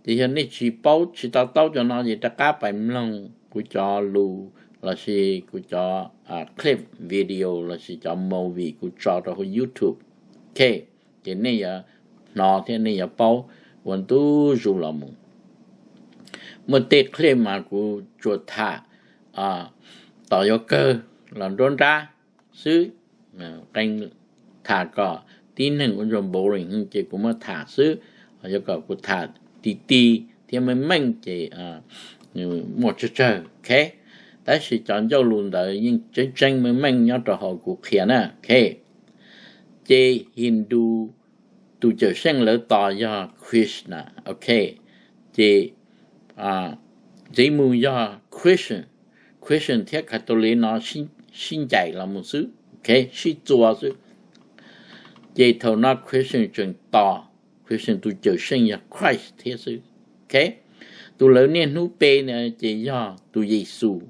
Ces yog nej tsis paub tsis to taub cov no ces rov qab pais mloog kuv cov lus lossis kuv cov clip video lossis cov movie kuv tso rau hauv YouTube. Ok, ces nej yuav hnov thiab nej yuav paub ua ntu zus los mus. Muaj tej clip mas kuv tsuas tham tos yuav kawg los nruab nrab xwb, qee tham kom tib neeg ua zoo boring ces kuv muab tham xwb, yuav kom kuv tham ti ti thiab meej meej ces muaj tsawg tsawg, ok. Tab sis cov ncauj lus ntawd yeej tseeb tseeb meej meej nyob rau hauv kuv qhia na, ok. Ces Hindu tus cawm seej lawv tos yog Krishna, ok. Ces ntxiv mus yog Christian, Christian thiab Catholic no sib ncaim los mus xwb, ok, sib txua xwb. Ces thaum no Christian tseem tos Christian tus cawm seej yog Christ thiab xwb, ok. Tus lawv niaj hnub pe ces yog tus Yexus,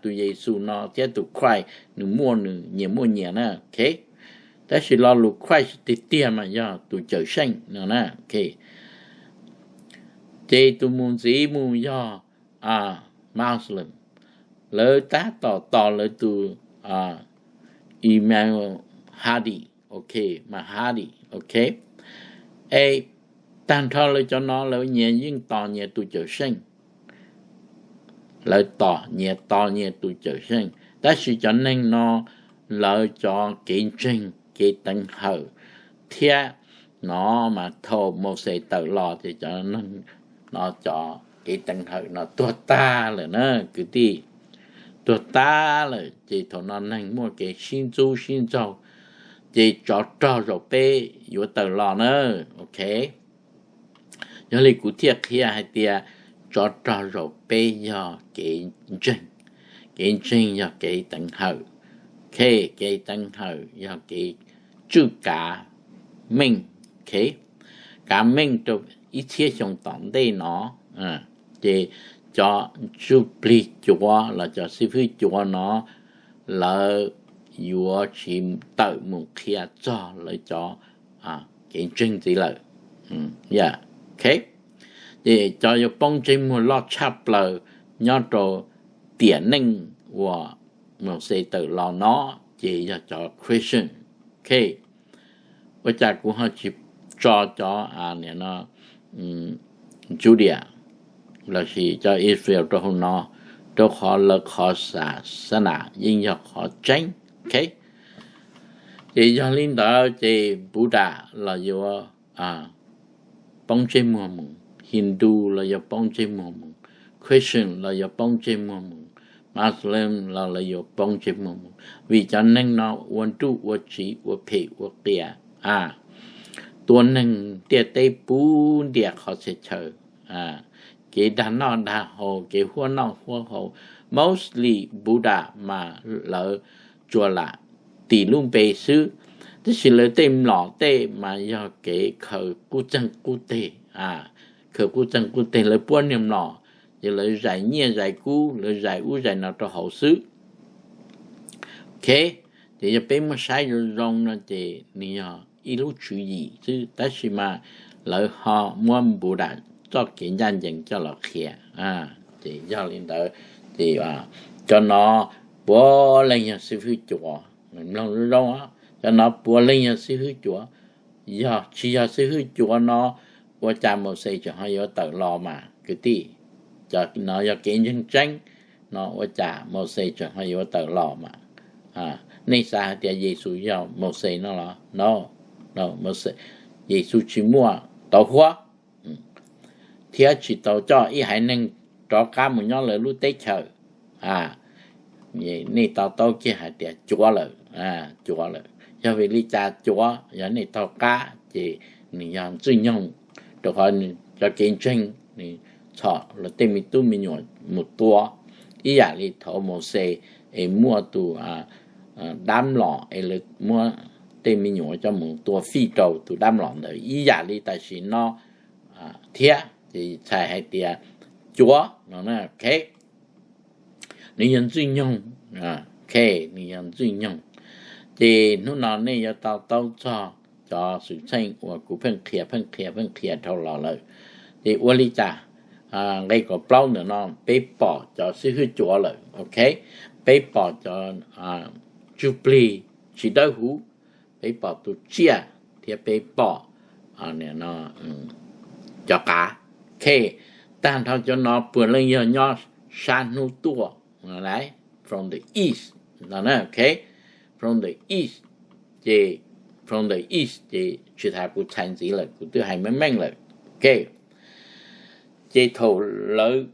tus Yexus no thiab tus Christ nws muaj nws nyias muaj nyias na, ok. Tab sis lo lus Christ tiag tiag mas yog tus cawm seej no na, ok. Ces tus mus ntxiv mus yog Muslim, lawv tab tom tos lawv tus Imam Hadi, ok, Mahdi, ok. Es tag nrho lawv cov no lawv nyias yeej tos nyias tus cawm seej, lawv tos nyias tos nyias tus cawm seej, tab sis cov neeg no lawv cov kev ntseeg kev teev hawm thiab no mas thaum Mauxes tawm los ces cov neeg no cov kev teev hawm no tuag tag lawm na kwv tij, tuag tag lawm ces thaum no neeg muaj kev sib ntxub sib ntxaug, ces tsov rog zaum peb yuav tawm los na, ok. Yog li kuv thiaj qhia hais tias tsov rog zaum peb yog kev ntseeg, kev ntseeg yog kev teev hawm, ok, kev teev hawm yog kev tswj kav meej, ok, kav meej rau ib txhiab xyoo tom ntej no. Ces cov ntsuj plig cuav los cov xib fwb cuav no lawv yuav tsis tawm mus qhia txog lawv cov kev ntseeg ntxiv lawm, ok. Ces cov yuav poob ntsej muag loj tshaj plaws nyob rau tiam neej uas Mauxes tawm los no ces yog cov Christian, ok. Ua cas kuv ho tsis tso cov Judia lossis cov Israel rau hauv no? Rau qhov lawv qhov xas xas nas yeej yog qhov tseeb, ok. Ces yog li ntawd ces Buddha los yuav poob ntsej muag mus, Hindu los yuav poob ntsej muag mus, Christian los yuav poob ntsej muag mus, Muslim los lawv yuav poob ntsej muag mus, vim cov neeg no ua nruj ua tsiv ua phem ua qias, tua neeg ntiaj teb puv ntiag qhov txhia chaw, kev dag noj dag haus, kev huab noj huab haus. Mostly Buddha mas lawv tsuas lam tis lub npe xwb, tab sis lawv tej mlom tej mas yog kev khaws qub txeeg qub teg, khaws qub txeeg qub teg, lawv puab niag mlom, ces lawv zais nyiaj zais kub, lawv zais ub zais no rau hauv xwb. Ok, ces yog peb muab saib zoo zoo no ces nws yog ib lub tswv yim xwb, tab sis mas lawv ho muab Buddha txoj kev ncaj ncees coj los qhia. Ces yog li ntawd, ces cov no puav leej yog xib fwb cuav, mloog zoo zoo, cov no puav leej yog xib fwb cuav. Yog tsis yog xib fwb cuav no, ua cas Mauxes tseem ho yuav tawm los mas kwv tij? Cov no yog kev ntseeg tseeb no, ua cas Mauxes tseem ho yuav tawm los mas? Nej xav hais tias Yexus yog Mauxes no los? No, Yexus tsis muaj tauv huab thiab tsis tau coj ib haiv neeg rov qab mus nyob lawv lub teb chaws. Nej to taub kiag hais tias cuav lawm, cuav lawm. Yog vim li cas cuav? Yog nej taug qab ces nws yog Ntxwg Nyoog, rau qhov nws cov kev ntseeg nws txhom lawv tej me tub me nyuam mus tua, ib yam li thaum Mauxes es muaj tus dab mlom es lawv muab tej me nyuam coj mus tua fij rau tus dab mlom ntawd ib yam li tam sim no thiab. Ces txhais hais tias cuav no, ok, nws yog Ntxwg Nyoog, ok, nws yog Ntxwg Nyoog. Ces hnub no nej yuav to taub txog cov xwm txheej uas kuv pheej qhia pheej qhia pheej qhia dhau los lawm. Ces ua li cas? Nqe kaum plaub ntawm no peb pom cov xib hwb cuav lawm, ok, peb pom cov ntsuj plig tsis dawb huv, peb pom tus tsiaj, thiab peb pom cov qav. Ok, tag nrho cov no puav leej yog nyob sab hnub tuaj, from the east, ok, from the east, ces from the east ces tsis tas kuv txhais ntxiv lawm, kuv twb hais meej meej lawm. Ok, ces thaum lawv,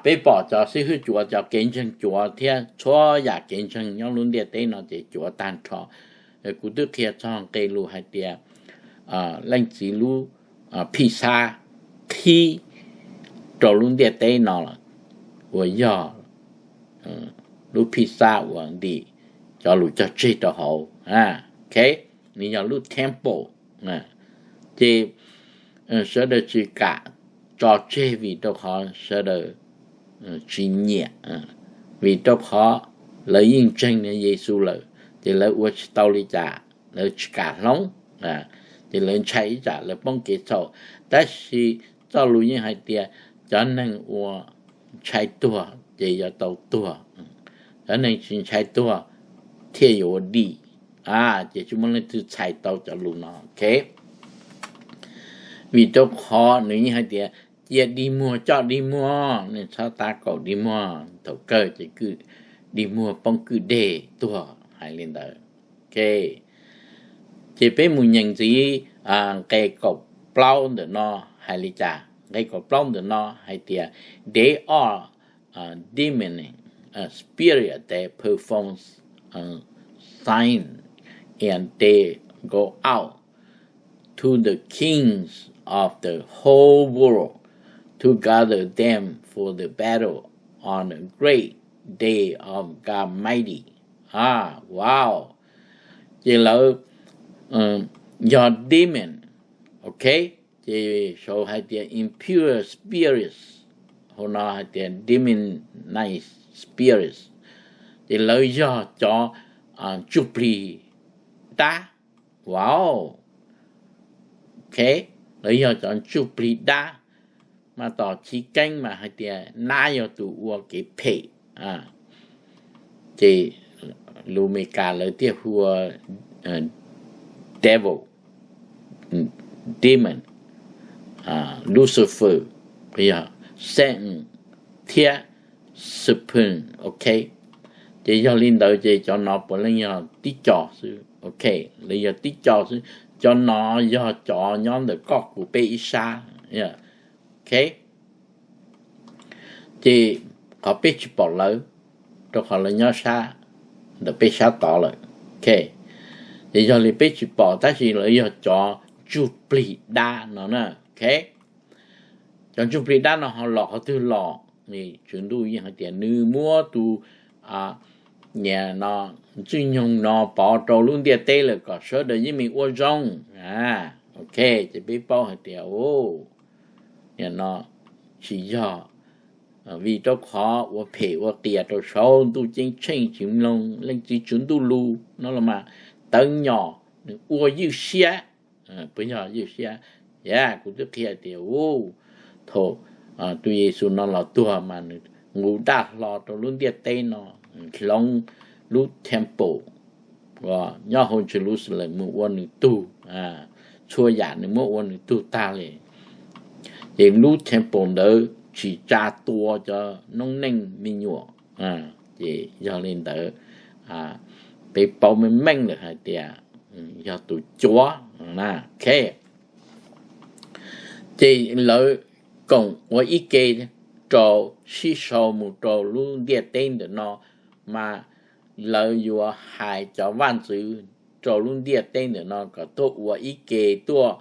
peb pom cov xib hwb cuav, cov kev ntseeg cuav thiab txhua yam kev ntseeg nyob lub ntiaj teb no ces cuav tag nrho. Kuv twb qhia txog nqe lus hais tias leej txiv lub phij xab qhib rau lub ntiaj teb no uas yog lub phij xab uas ntim cov lus cog tseg rau hauv, ok, nws yog lub temple, ces sawv daws tsis kam tso tseg vim rau qhov sawv daws tsis nyiam, vim rau qhov lawv yeej ntseeg Yexus lawm, ces lawv ua tsis tau li cas, lawv tsis kam hloov, ces lawv ntshai ib tsam lawv poob kev txhaum. Tab sis txoj lus yeej hais tias cov neeg uas ntshai tuag ces yuav tau tuag, cov neeg tsis ntshai tuag thiaj yuav ua dim. Ces tsis muaj leej twg txhais tau cov lus no, ok. Vim rau qhov nws yeej hais tias cia dig muag coj dig muag, nej txhob tab kaum dig muag, thaum kawg ces dig muag poob kwj deg tuag, hais li ntawd. Ok, ces peb mus nyeem ntxiv nqe kaum plaub ntawm no hais li cas. Nqe kaum plaub ntawm no hais tias, they are demon spirit that performs sign, and they go out to the kings of the whole world to gather them for the battle on the great day of God Mighty. Wow, ces lawv yog demon, ok, ces sau hais tias impure spirits, hauv no hais tias demonic spirits, ces lawv yog cov ntsuj plig dab. Wow, ok, lawv yog cov ntsuj plig dab, mas tom chiv keeb mas hais tias nab yog tus ua kev phem, ces lus Amelikas lawv thiaj hu ua devil, demon, Lucifer, yog Satan thiab serpent, ok. Ces yog li ntawd ces cov no puav leej yog tib co xwb, ok, lawv yog tib co xwb. Cov no yog cov nyob ntawm koj kuv peb ib sab, ok. Ces qhov peb tsis pom lawv, rau qhov lawv nyob sab ntawm peb sab tod lawm, ok. Ces yog li peb tsis pom tab sis lawv yog cov ntsuj plig dab no na, ok. Cov ntsuj plig dab no ho los qhov twg los? Tswv Ntuj yeej hais tias nws muab tus niam no, Ntxwg Nyoog no pov rau lub ntiaj teb lawm kom sawv daws yeej meem ua zoo. Ok, ces peb paub hais tias, niam no tsis yog, vim rau qhov ua phem ua qias rau saud, ntuj ceeb tsheej tsis mloog leej txiv Tswv Ntuj lus no los mas, tawv nyom nws ua ywj siab, puas yog ywj siab? Yam kuv twb qhia tias, thaum tus Yexus no los tuag mas nws nqus dab hlo rau lub ntiaj teb no, hloov lub temple uas nyob hauv Jerusalem mus ua nws tug, txhua yam nws muab ua nws tug tag li. Ces lub temple ntawd tsis tsa tua cov noob neej me nyuam. Ces yog li ntawd, peb paub meej meej lawm hais tias yog tus cuav, ok. Ces lawv koom ua ib ke rau sib sau mus rau lub ntiaj teb ntawm no, mas lawv yuav hais cov vaj ntxwv rau lub ntiaj teb ntawm no kom tuaj ua ib ke, tuaj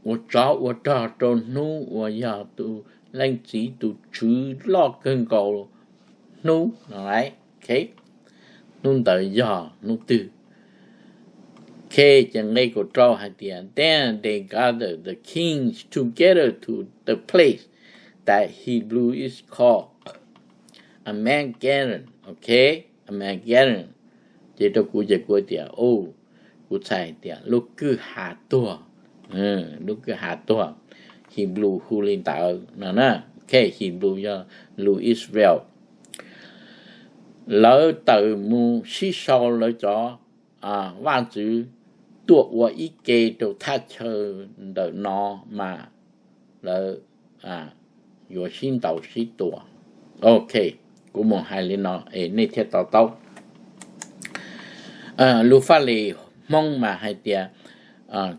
ua tsov ua rog rau hnub uas yog tus leej txiv tus tswv loj kawg nkaus hnub no. Hnub ntawd yog hnub twg? Ok, ces nqe kaum rau hais tias, then they gather the kings together to the place that Hebrew is called Armageddon, ok, Armageddon. Ces rau kuv ces kuv tias, kuv txhais tias lub kwj ha tuag, lub kwj ha tuag. Hibru hu li ntawd no na. Hibru yog lus Israel. Lawv tawm mus sib sau lawv cov vaj ntxwv tuaj ua ib ke rau thaj chaw ntawm no mas lawv yuav sib ntaus sib tua. Ok, kuv mus hais li no es nej thiaj to taub. Lus Faj Lis Hmoob mas hais tias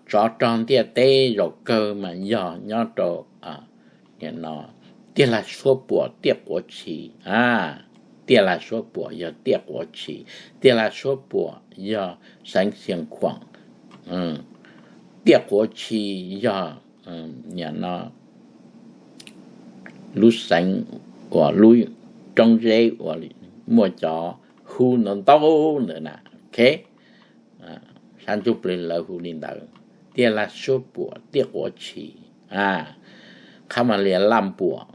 tsov rog ntiaj teb zaum kawg mas yog nyob rau tiaj laj suab puam tiaj quav tshis. Tiaj laj suab puam yog tiaj quav tshis, tiaj laj suab puam yog xeev Xias Khuam, tiaj quav tshis yog niam no lub xeev uas lub roob zeb uas muaj cov hub ntau ntau ntawd na. Ok, sab ntsuj plig lawv hu li ntawd, tiaj laj suab puam tiaj quav tshis, qhab mas lias laj puam,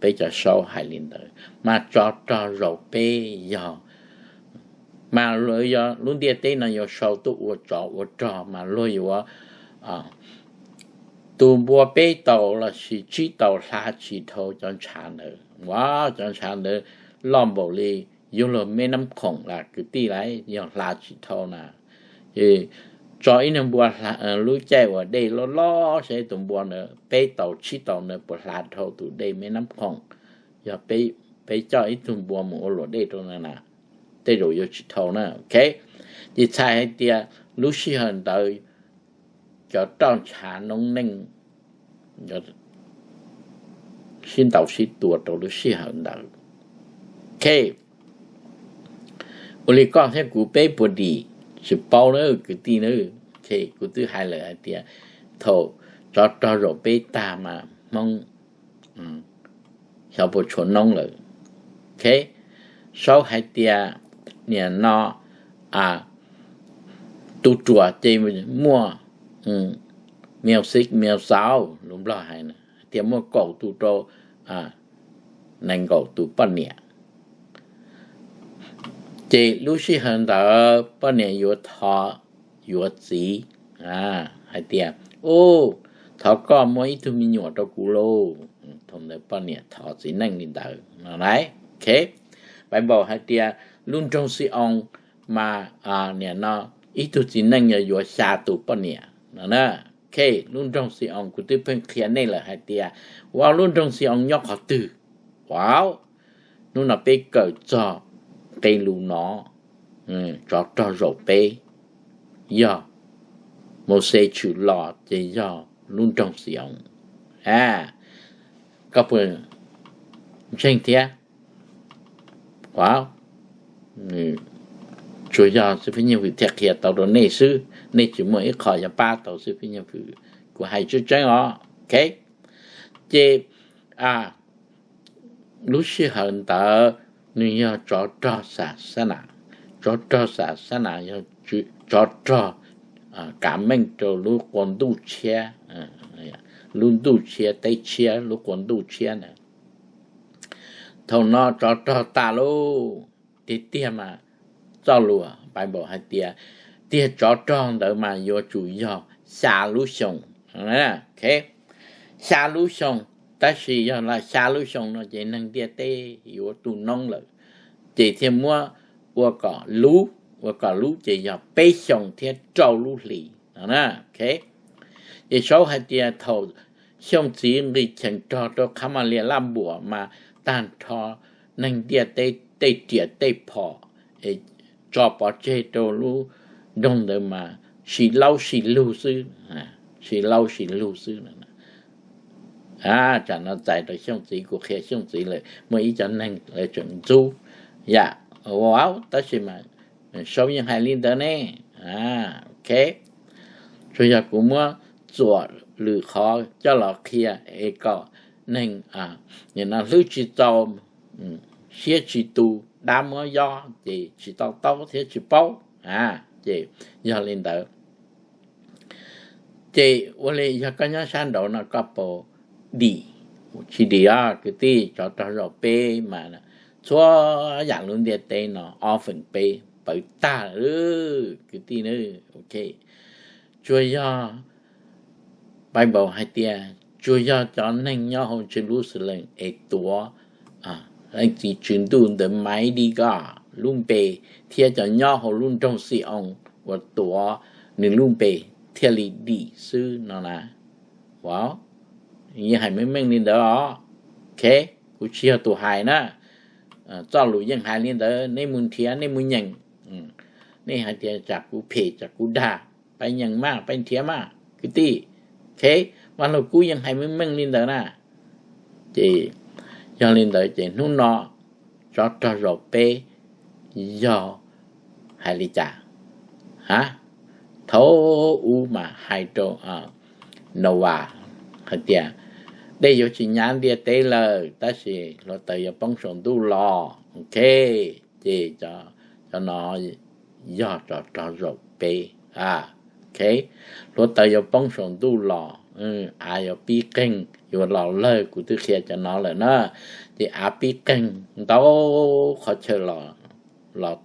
peb cov saub hais li ntawd. Mas tsov rog zaum peb yog, mas lawv yog lub ntiaj teb no yuav sau tuaj ua tsov ua rog mas luag yuav tus npua peb taus los sis tsib taus hla tsis dhau cov ntshav ntawd. Ua cov ntshav ntawd loj npaum li yuav luag me nab khoom las kwv tij las yog hla tsis dhau na. Tso ib niag npua lub caij uas dej loj loj seb tus npua ntawd peb taus tsib taus ntawd puas hla dhau tus dej me nab khoom. Yog peb coj ib tug npua mus ua luam dej rau na, tej zaum yuav tsis dhau na. Ok, ces txhais hais tias lub sij hawm ntawd cov roj ntshav noob neej sib ntaus sib tua rau lub sij hawm ntawd. Ok, ua li koj thiab kuv peb puas dim? Tsis paub na kwv tij na. Kuv twb hais lawm hais tias thaum tsov rog zaum peb tag mas Hmoob xyov puas tshuav noob lawm. Ok, saub hais tias niam no tus ruam ces muaj music music lus Nplog hais tias muaj kaum tus rau nees nkaum tus poj niam. Ces lub sij hawm ntawd poj niam yuav thov yuav txiv hais tias, u, thov koj muab ib tug me nyuam rau kuv lauj. Thaum ntawd poj niam thov txiv neej li ntawd no lauj. Ok, Bible hais tias lub nroog Xi-oos mas niam no ib tug txiv neej yog yuav xya tus poj niam no. Ok, lub nroog Xi-oos kuv twb pheej qhia nej lawm hais tias, ua lub nroog Xi-oos nyob qhov twg? Ua, hnub no peb kawm txog qee lus no, tsov rog zaum peb yog Mauxes tshwm los ces yog lub nroog Xi-oos. Koj puas ntseeg thiab? Ua, tsuas yog xib fwb Nyiaj Vwm thiaj qhia tau rau nej xwb, nej tsis muaj ib qho yuav pab tau xib fwb Nyiaj Vwm, kuv hais tseeb tseeb os. Ok, ces lub sij hawm ntawd nws yog tsov rog xa xab nas, tsov rog xa xab nas yog tsov rog kav meej rau lub qua ntuj tshiab, lub ntuj tshiab teb tshiab lub qua ntuj tshiab na. Thaum no tsov rog tas lauj, tiag tiag mas txoj lus Bible hais tias tiag tsov rog ntawd mas yuav tsum yog xya lub xyoo. Xya lub xyoo, tab sis yog los xya lub xyoo no ces neeg ntiaj teb yuav tu noob lawm, ces thiaj muab ua kom lub, ua kom lub ces yog peb xyoo thiab rau lub hlis no. Ces saub hais tias thaum Xyooj txiv nqis cheem rog rau Qhab Mas Lias Laj Npuam mas tag nrho neeg ntiaj teb tej riam tej phom es tso pov tseg rau lub nroog ntawd mas sis laub sis lug xwb, sis laub sis lug xwb. Tsam no txais rau Xyooj txiv, kuv qhia Xyooj txiv lawm, muaj ib cov neeg lawv tseem ntxub yam ua, tab sis mas saub yeej hais li ntawd ne. Ok, tsuas yog kuv muab txuam lwm qhov coj los qhia es kom neeg nim no hlwb tsis txaus, siab tsis tu, dab muab yob ces tsis to taub thiab tsis paub. Ces yog li ntawd, ces ua li yog koj nyob sab nraud no koj puas dim? Tsis dim os kwv tij, tsov rog zaum peb mas txhua yam lub ntiaj teb no ob feem peb pawv tag lawm kwv tij. Ok, tsuas yog Bible hais tias tsuas yog cov neeg nyob hauv Jerusalem es tuav leej txiv tswv ntuj ntawd Mighty God lub npe, thiab cov nyob hauv lub nroog Xi-oos uas tuav nws lub npe thiaj li dim xwb no na. Wow, yeej hais meej meej li ntawd os. Ok, kuv tsis yog tus hais na. Txoj lus yeej hais li ntawd, nej mus nrhiav, nej mus nyeem. Nej hais tias tsam kuv phem tsam kuv dag, pab nyeem mas, pab nrhiav mas kwv tij. Ok, Vaj Lug Kub yeej hais meej meej li ntawd na. Ces yog li ntawd ces hnub no tsov rog zaum peb yog hais li cas? Ha, thaum ub mas hais rau Nau Vas hais tias dej yuav tsis nyab ntiaj teb lawm, tab sis hluav taws yuav poob saum ntuj los. Ok, ces cov no yog tsov rog zaum peb. Ok, hluav taws yuav poob saum ntuj los, av yuav pib qeeg, yuav los lawg, kuv twb qhia cov no lawm na. Ces av pib qeeg ntau qhov chaw los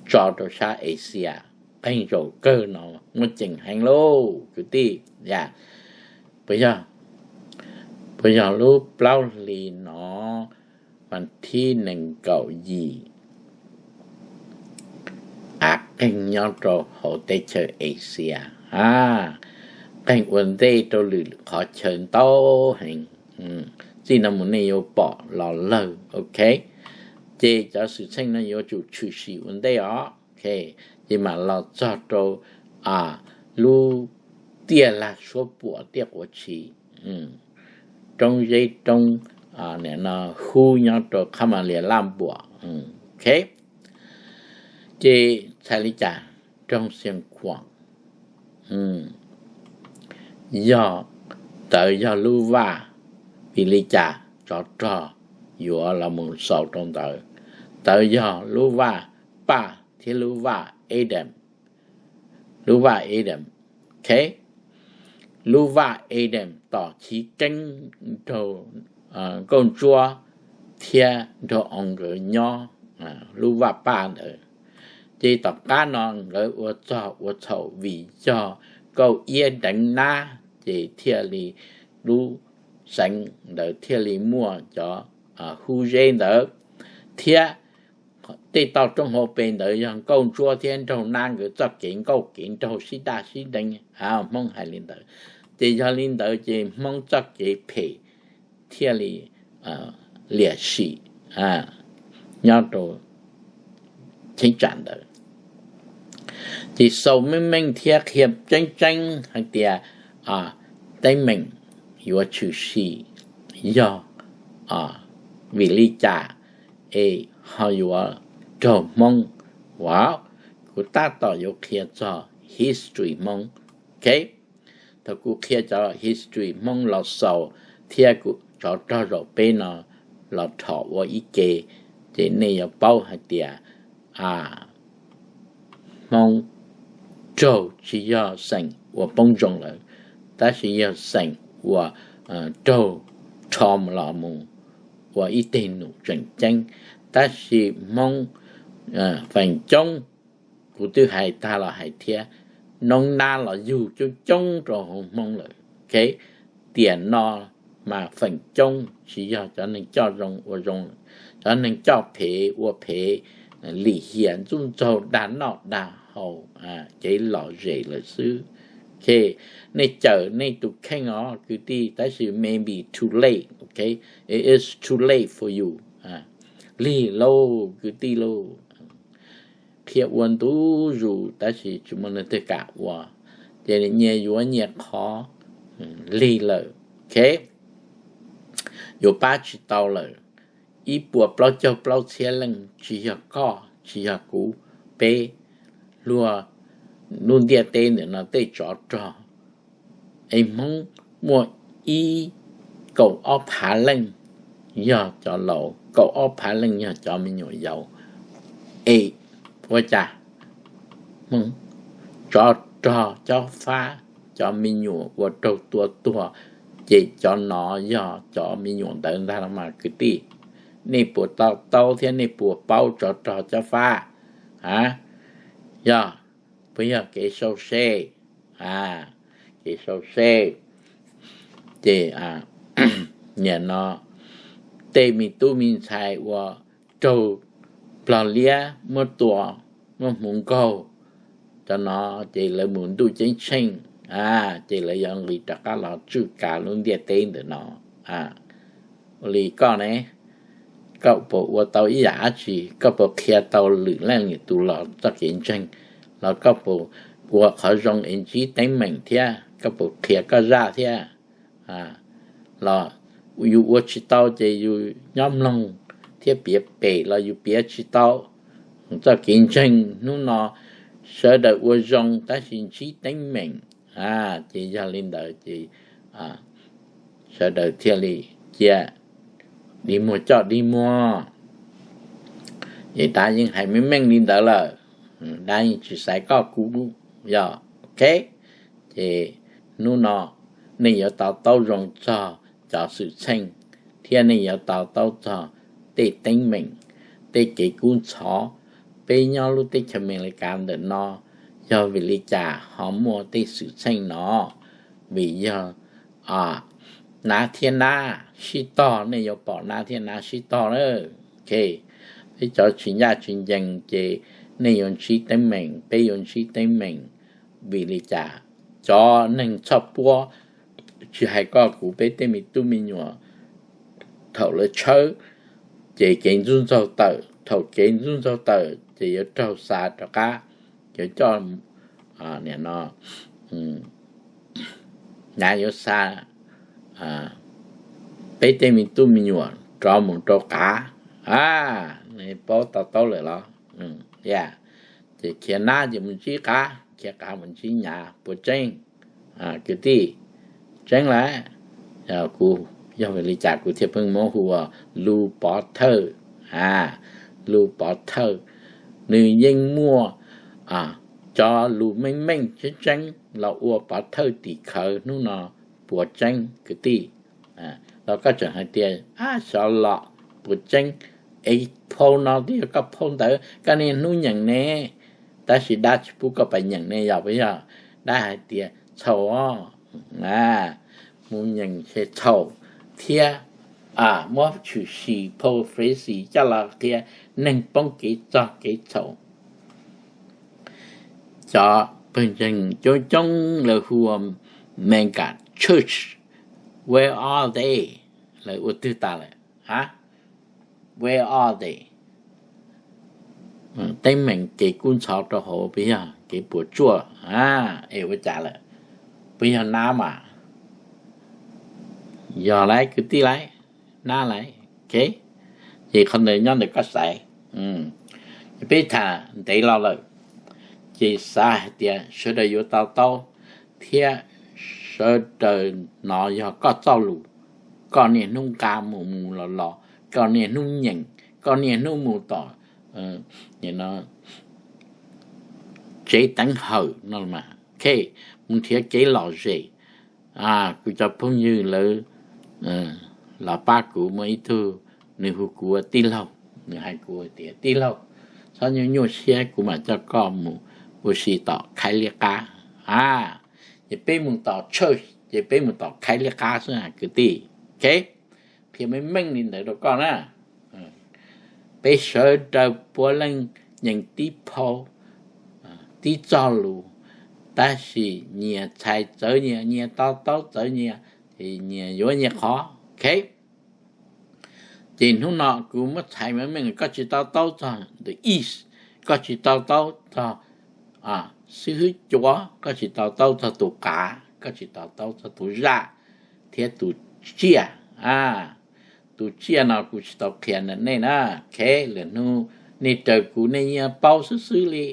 tso rau sab Asia, qeeg zaum kawg no muaj ceem heev lauj kwv tij. Yam, puas yog lub plaub hlis no, vas thib nees nkaum yim, av qeeg nyob rau hauv teb chaws Asia, qeeg ua ntej rau lwm qhov chaw ntau heev. Txij no mus nej yuav pom los lawg. Ok, ces cov xwm txheej no yuav tsum tshwm sim ua ntej os. Ces mam los txog rau lub tiaj lag suab puam tiaj quav tshis, roob zeb roob no hub nyob rau qhab Mas Lias Laj Npuam. Ok, ces txhais li cas? Roog Xias Khuam yog, ntawd yog lub vaj, vim li cas tsov rog yuav los mus xaus rau ntawd? Ntawd yog lub vaj Paj thiab lub vaj Adam, lub vaj Adam. Ok, lub vaj Adam tom chiv keeb nraug Nkauj Ntsuab thiab nraug Oo nkawd nyob lub vaj Paj ntawd. Ces tom qab no nkawd ua txog ua txhaum vim yog Nkauj Iab deev nab, ces thiaj li lub xeev ntawd thiaj li muaj cov hub zeb ntawd, thiab tej toj roob hauv pes ntawd yog Nkauj Ntsuab thiab nraug nab nkawd txoj kev nkauj kev nraug sib daj sib deev, Hmoob hais li ntawd. Ces yog li ntawd ces Hmoob txoj kev phem thiaj li liam sim nyob rau cheeb tsam ntawd. Ces xaus meej meej thiab qhia tseeb tseeb hais tias teeb meem yuav tshwm sim yog vim li cas es ho yuav raug Hmoob. Uas kuv tab tom yuav qhia txog history Hmoob. Ok, thaum kuv qhia cov history Hmoob los xaus thiab kuv tsov rog zaum peb no los rhom ua ib ke, ces nej yuav paub hais tias Hmoob raug tsis yog xeem uas poob ntsoog lawm, tab sis yog xeem uas raug rho los mus ua ib teg num tseem ceeb. Tab sis Hmoob feem coob, kuv twb hais tag los hais thiab, noob nab los yug coob coob rau hauv Hmoob lawm. Ok, tiam no mas feem coob tsis yog cov neeg coj zoo ua zoo, cov neeg coj phem ua phem, lim hiam ntxub ntxaug dag noj dag haus, kev lom zem lawm xwb. Ok, nej cawm nej tus kheej os kwv tij, tab sis maybe too late. Ok, it is too late for you. Lig lauj kwv tij lauj. Qhia ua ntu zus tab sis tsis muaj neeg twg kam ua, ces nyias yuav nyias qhov, lig lawm. Ok, yuav pab tsis tau lawm. Ib puas plaub caug plaub txhiab leej, tsis yog koj tsis yog kuv, peb, luag lub ntiaj teb ntawm no tej tsov rog, es Hmoob muaj ib kaum ob phav leej yog cov laus, kaum ob phav leej yog cov me nyuam yaus. Es ua cas tsov rog cob fab, cov me nyuam ua raug tua tuag, ces cov no yog cov me nyuam ntawd ntag los mas kwv tij. Nej puas to taub thiab nej puas paub tsov rog cob fab? A, yog, puas yog kev sau se? A, kev sau se. Ces nim no tej me tub me ntxhais uas raug plog liab muab tua, muab hmuv nkaug, cov no ces lawv mus ntuj ceeb tsheej, ces lawv yuav nqis rov qab los tswj kav lub ntiaj teb ntawm no. Ua li koj ne, koj puas ua tau ib yam dab tsi? Koj puas qhia tau lwm leej lwm tus los txoj kev ntseeg? Los koj puas ua qhov zoo es ntsib teeb meem thiab? Koj puas qhia koj zaj thiab? Los yus ua tsis tau ces yus nyob mloog thiab piav pem los yus piav tsis tau. Txoj kev ntseeg hnub no sawv daws ua zoo tab sis ntsib teeb meem, ces yog li ntawd ces sawv daws thiaj li cia dig muag coj dig muag. Es dab yeej hais meej meej li ntawd lawm, dab yeej tsis xaiv koj kuv, yog, ok. Ces hnub no nej yuav to taub zoo txog cov xwm txheej, thiab nej yuav to taub txog tej teeb meem, tej kev kub ntxhov. Peb nyob lub teb chaws Amelikas ntawm no, yog vim li cas ho muaj tej xwm txheej no? Vim yog nab thiab nab sib tog, nej yuav pom nab thiab nab sib tog na. Ok, peb cov tsis ncaj tsis ncees ces nej yuav ntsib teeb meem, peb yuav ntsib teeb meem. Vim li cas? Cov neeg txhoj puab, tsis hais koj kuv, peb tej me tub me nyuam, thaum lawv tshawb ces kev ntxub ntxaug tawm, thaum kev ntxub ntxaug tawm ces yuav raug xa rov qab, yuav coj, nim no, nab yuav xa peb tej me tub me nyuam rov mus rau qav. Nws paub to taub lawm los? Ces khiav nab ces mus ntsib qav, khiav qav mus ntsib nyav, puas tseeb? Kwv tij, tseeb lawm. Kuv, yog vim li cas kuv thiaj pheej muab hu ua lus pov thawj? Lus pov thawj, nws yeej muaj cov lus meej meej tseeb tseeb los ua pov thawj tim khawv hnub no, puas tseeb kwv tij? Los koj tseem hais tias, xyov los puas tseeb, es phau no twb yog koj phau ntawd, koj niaj hnub nyeem ne, tab sis dab tsis pub koj pais nyeem ne, yog puas yog? Dab hais tias txhaum os, mus nyeem ces txhaum thiab, muab tshwm sim paraphrase coj los qhia neeg poob kev txog kev txhaum. Cov pawg ntseeg coob coob lawv hu ua mega church, where are they? Lawv ua twg tas lawm? Where are they? Teeb meem kev kub ntxhov rau hauv puas yog, kev puas tsuaj, es ua cas lawm? Puas yog nab mas? Yog lauj kwv tij lauj, nab lauj. Ces qhov ntawd nyob ntawm koj xaiv. Peb tham ntev los lawm, ces xav hais tias sawv daws yuav to taub, thiab sawv daws, no yog koj txoj lus, koj niaj hnub nqa mus mus los los, koj niaj hnub nyeem, koj niaj hnub mus tom tsev teev hawm no mas, ok, mus nrhiav kev lom zem. Kuv cov phooj ywg lawv los pab kuv, muaj ib tug nws hu kuv ua tij laug, nws hais kuv tias, tij laug, txhob nyuaj nyuaj siab, kuv mam coj koj mus ua si tom Khaib Liab Qab. Ces peb mus tom church, ces peb mus tom Khaib Liab Qab xwb kwv tij. Ok, qhia meej meej li ntawd rau koj na. Peb sawv daws puav leej nyeem tib phau, tib txoj lus, tab sis nyias txhais txawv nyias, nyias to taub txawv nyias, ces nyias yuav nyias qhov. Ok, ces hnub no kuv muab txhais meej meej, koj tsis to taub txog the east, koj tsis to taub txog xib hwb Cuav, koj tsis to taub txog tus qav, koj tsis to taub txog tus zaj thiab tus tsiaj. Tus tsiaj no kuv tsis tau qhia ntawm nej na, ok, lwm hnub nej raws kuv nej yeej paub xwb xwb li,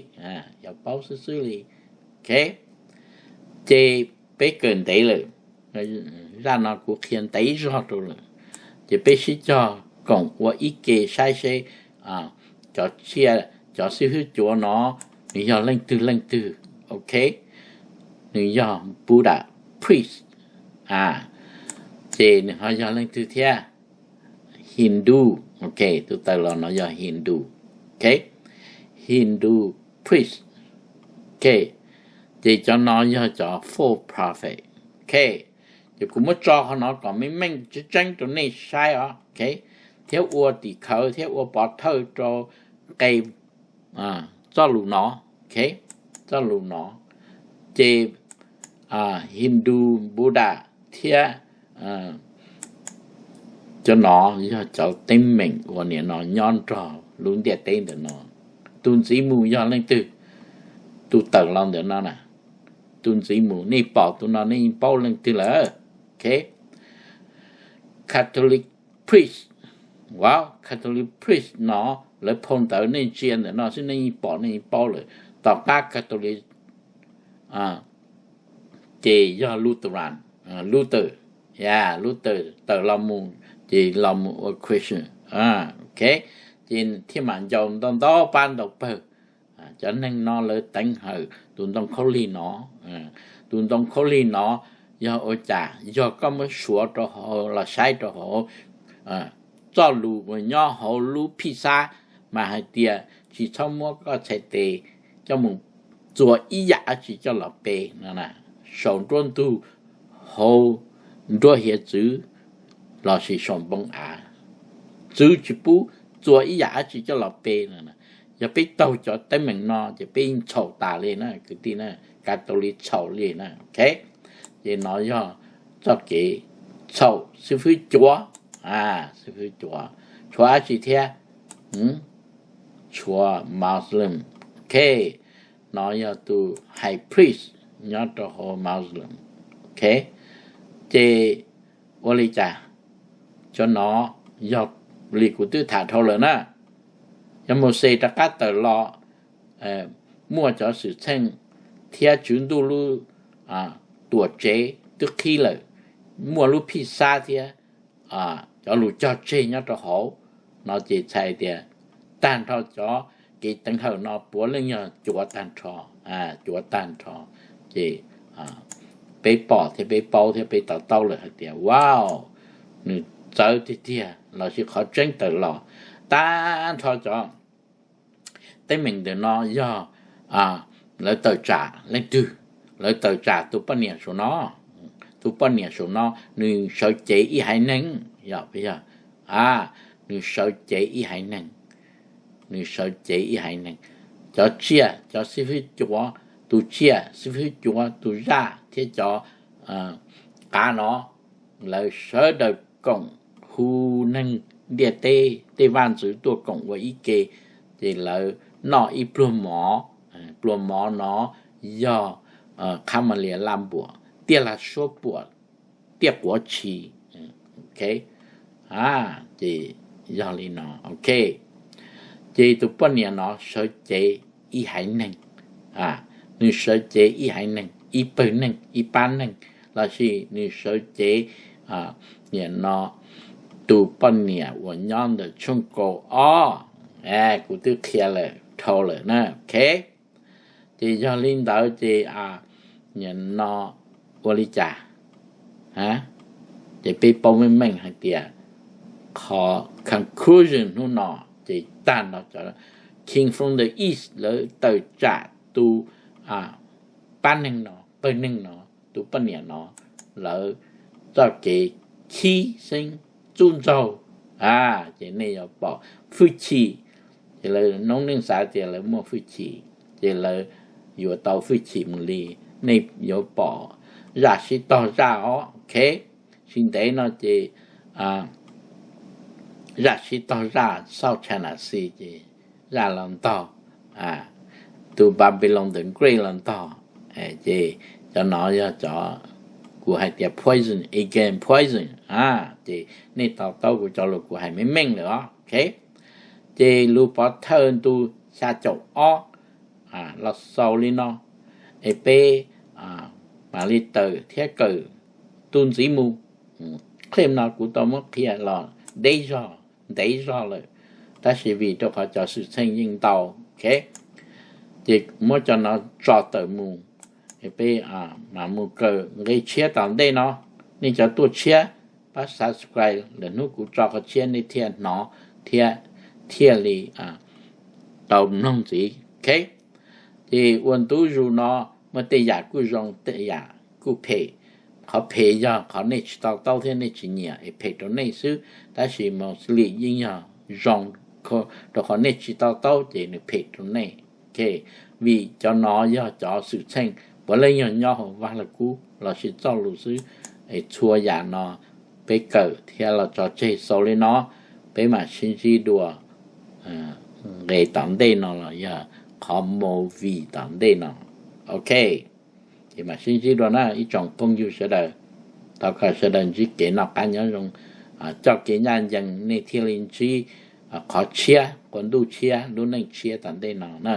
yog paub xwb xwb li. Ok, ces peb kawm ntev lawm, zaj no kuv qhia ntev zog rau lawm, ces peb sib cog koom ua ib ke saib seb cov tsiaj, cov xib hwb Cuav no nws yog leej twg leej twg. Ok, nws yog Buddha priest, ces nws ho yog leej twg thiab? Hindu. Ok, tus tawm los no yog Hindu. Ok, Hindu priest. Ok, ces cov no yog cov false prophet. Ok, Ces kuv muab tso qhov no kom meej meej tseeb tseeb rau nej saib os, thiab ua tim khawv thiab ua pov thawj rau qe txoj lus no, txoj lus no. Ces Hindu, Buddha thiab cov no yog cov teeb meem uas nim no nyob nrog lub ntiaj teb ntawm no. Tus ntxiv mus yog leej twg? Tus tawm los ntawm no na, tus ntxiv mus nej pom tus no nej yeej paub leej twg lawm. Catholic priest, Catholic priest no, lawv phau ntawv nej ntsia ntawm no xwb nej yeej pom nej yeej paub lawm. Tom qab Catholic ces yog Lutheran, Luther, Luther tawm los mus ces los mus ua Christian. Ces thiaj mam ncaus ntau ntau pab ntau pawg. Cov neeg no lawv teev hawm tus ntoo khaub lig no. Tus ntoo khaub lig no yog ua cas? Yog koj muab suav rau hauv los saib rau hauv txoj lus uas nyob hauv lub phij xab mas hais tias tsis txhob muab koj txhais tes coj mus txua ib yam dab tsi coj los pe no, saum nruab ntug, hauv nruab hiav txwv lossis saum npoo av, txwv tsis pub txua ib yam dab tsi coj los pe no. Yog peb taug cov teeb meem no ces peb yeej txhaum tas li na kwv tij na, Catholic txhaum li na. Ces no yog txoj kev txhaum xib fwb cuav, xib fwb cuav. Tshuav dab tsi thiab? Tshuav Muslim. No yog tus high priest nyob rau hauv Muslim. Ces ua li cas? Cov no yog li kuv twb tham dhau lawm na. Yog Mauxes rov qab tawm los, muaj cov xwm txheej thiab Tswv Ntuj lub tuam tsev twb qhib lawm, muaj lub phij xab thiab cov lus cog tseg nyob rau hauv no ces txhais tias tag nrho cov kev teev hawm no puav leej yog cuav tag nrho, cuav tag nrho. Ces peb pom thiab peb paub thiab peb to taub lawm hais tias, wow, nws txawv tiag tiag lossis qhov tseeb tawm los. Tag nrho cov teeb meem ntawm no yog lawv tawm tsam leej twg? Lawv tawm tsam tus poj niam saum no. Tus poj niam saum no nws sawv cev ib haiv neeg, yog, nws sawv cev ib haiv neeg, nws sawv cev ib haiv neeg. Cov tsiaj, cov xib fwb cuav, tus tsiaj xib fwb cuav, tus zaj thiab cov qav no, lawv sawv daws koom hu neeg ntiaj teb tej vaj ntxwv tuaj koom ua ib ke, ces lawv noj ib pluag mov. Pluag mov no yog qhab ma lias laj npuam, tiaj laj suab puam, tiaj quav tshis. Ces yog li no, ok. Ces tus poj niam no sawv cev ib haiv neeg, nws sawv cev ib haiv neeg, ib pawg neeg, ib pab neeg, lossis nws sawv cev, nim no tus poj niam uas nyob ntawm tshooj kaum ob, kuv twb qhia lawm dhau lawm na, ok. Ces yog li ntawd ces nim no ua li cas? Ces peb paub meej meej hais tias qhov conclusion hnub no ces tag nrho cov King from the East lawv tawm tsam tus pab neeg no, pawg neeg no, tus poj niam no, lawv txoj kev khib xeeb txub ntxaug, ces nej yuav pom hwj chim. Ces lawv noob neej xav tias lawv muaj hwj chim, ces lawv yuav tau hwj chim mus li. Nej yuav pom zaj sib tog zaj os, ok. Tsis ntev no ces zaj sib tog zaj South China Sea ces zaj los ntog, tus Babylon the Great los ntog. Ces cov no yog cov kuv hais tias poison again poison, ces nej to taub kuv cov lus kuv hais meej meej lawm os, ok. Ces lus pov thawj ntu xya caum ob los xaus li no, es peb mam li tawm thiab kawm tu ntxiv mus. Clip no kuv tau muab qhia los deb zog, ntev zog lawm, tab sis vim rau qhov cov xwm txheej yeej ntau, ok. Ces muab cov no tso tawm mus, es peb mam mus kawm nqe tshiab tom ntej no. Nej cov tuaj tshiab, pab subscribe lawm hnub kuv tso qhov tshiab nej thiaj hnov thiab thiaj li tau mloog ntxiv, ok. Ces ua ntu zus no muaj tej yam kuj zoo tej yam kuj phem, Qhov phem yog qhov nej tsis to taub thiab nej tsis nyiam es phem rau nej xwb, tab sis mostly yeej yog zoo, rau qhov nej tsis to taub ces nws phem rau nej. Vim cov no yog cov xwm txheej puav leej yog nyob hauv Vaj Lug Kub lossis txoj lus xwb. Es txhua yam no peb kawm thiab los tso tseg xaus li no, peb mam sib ntsib dua nqe tom ntej no los yog qhov movie tom ntej no. Ok, ces mam sib ntsib dua na ib tsoom phooj ywg sawv daws. Thov kom sawv daws ntsib kev noj qab nyob zoo, coj kev ncaj ncees nej thiaj li ntsib qhov tshiab, qhua ntuj tshiab, lub neej tshiab tom ntej no na.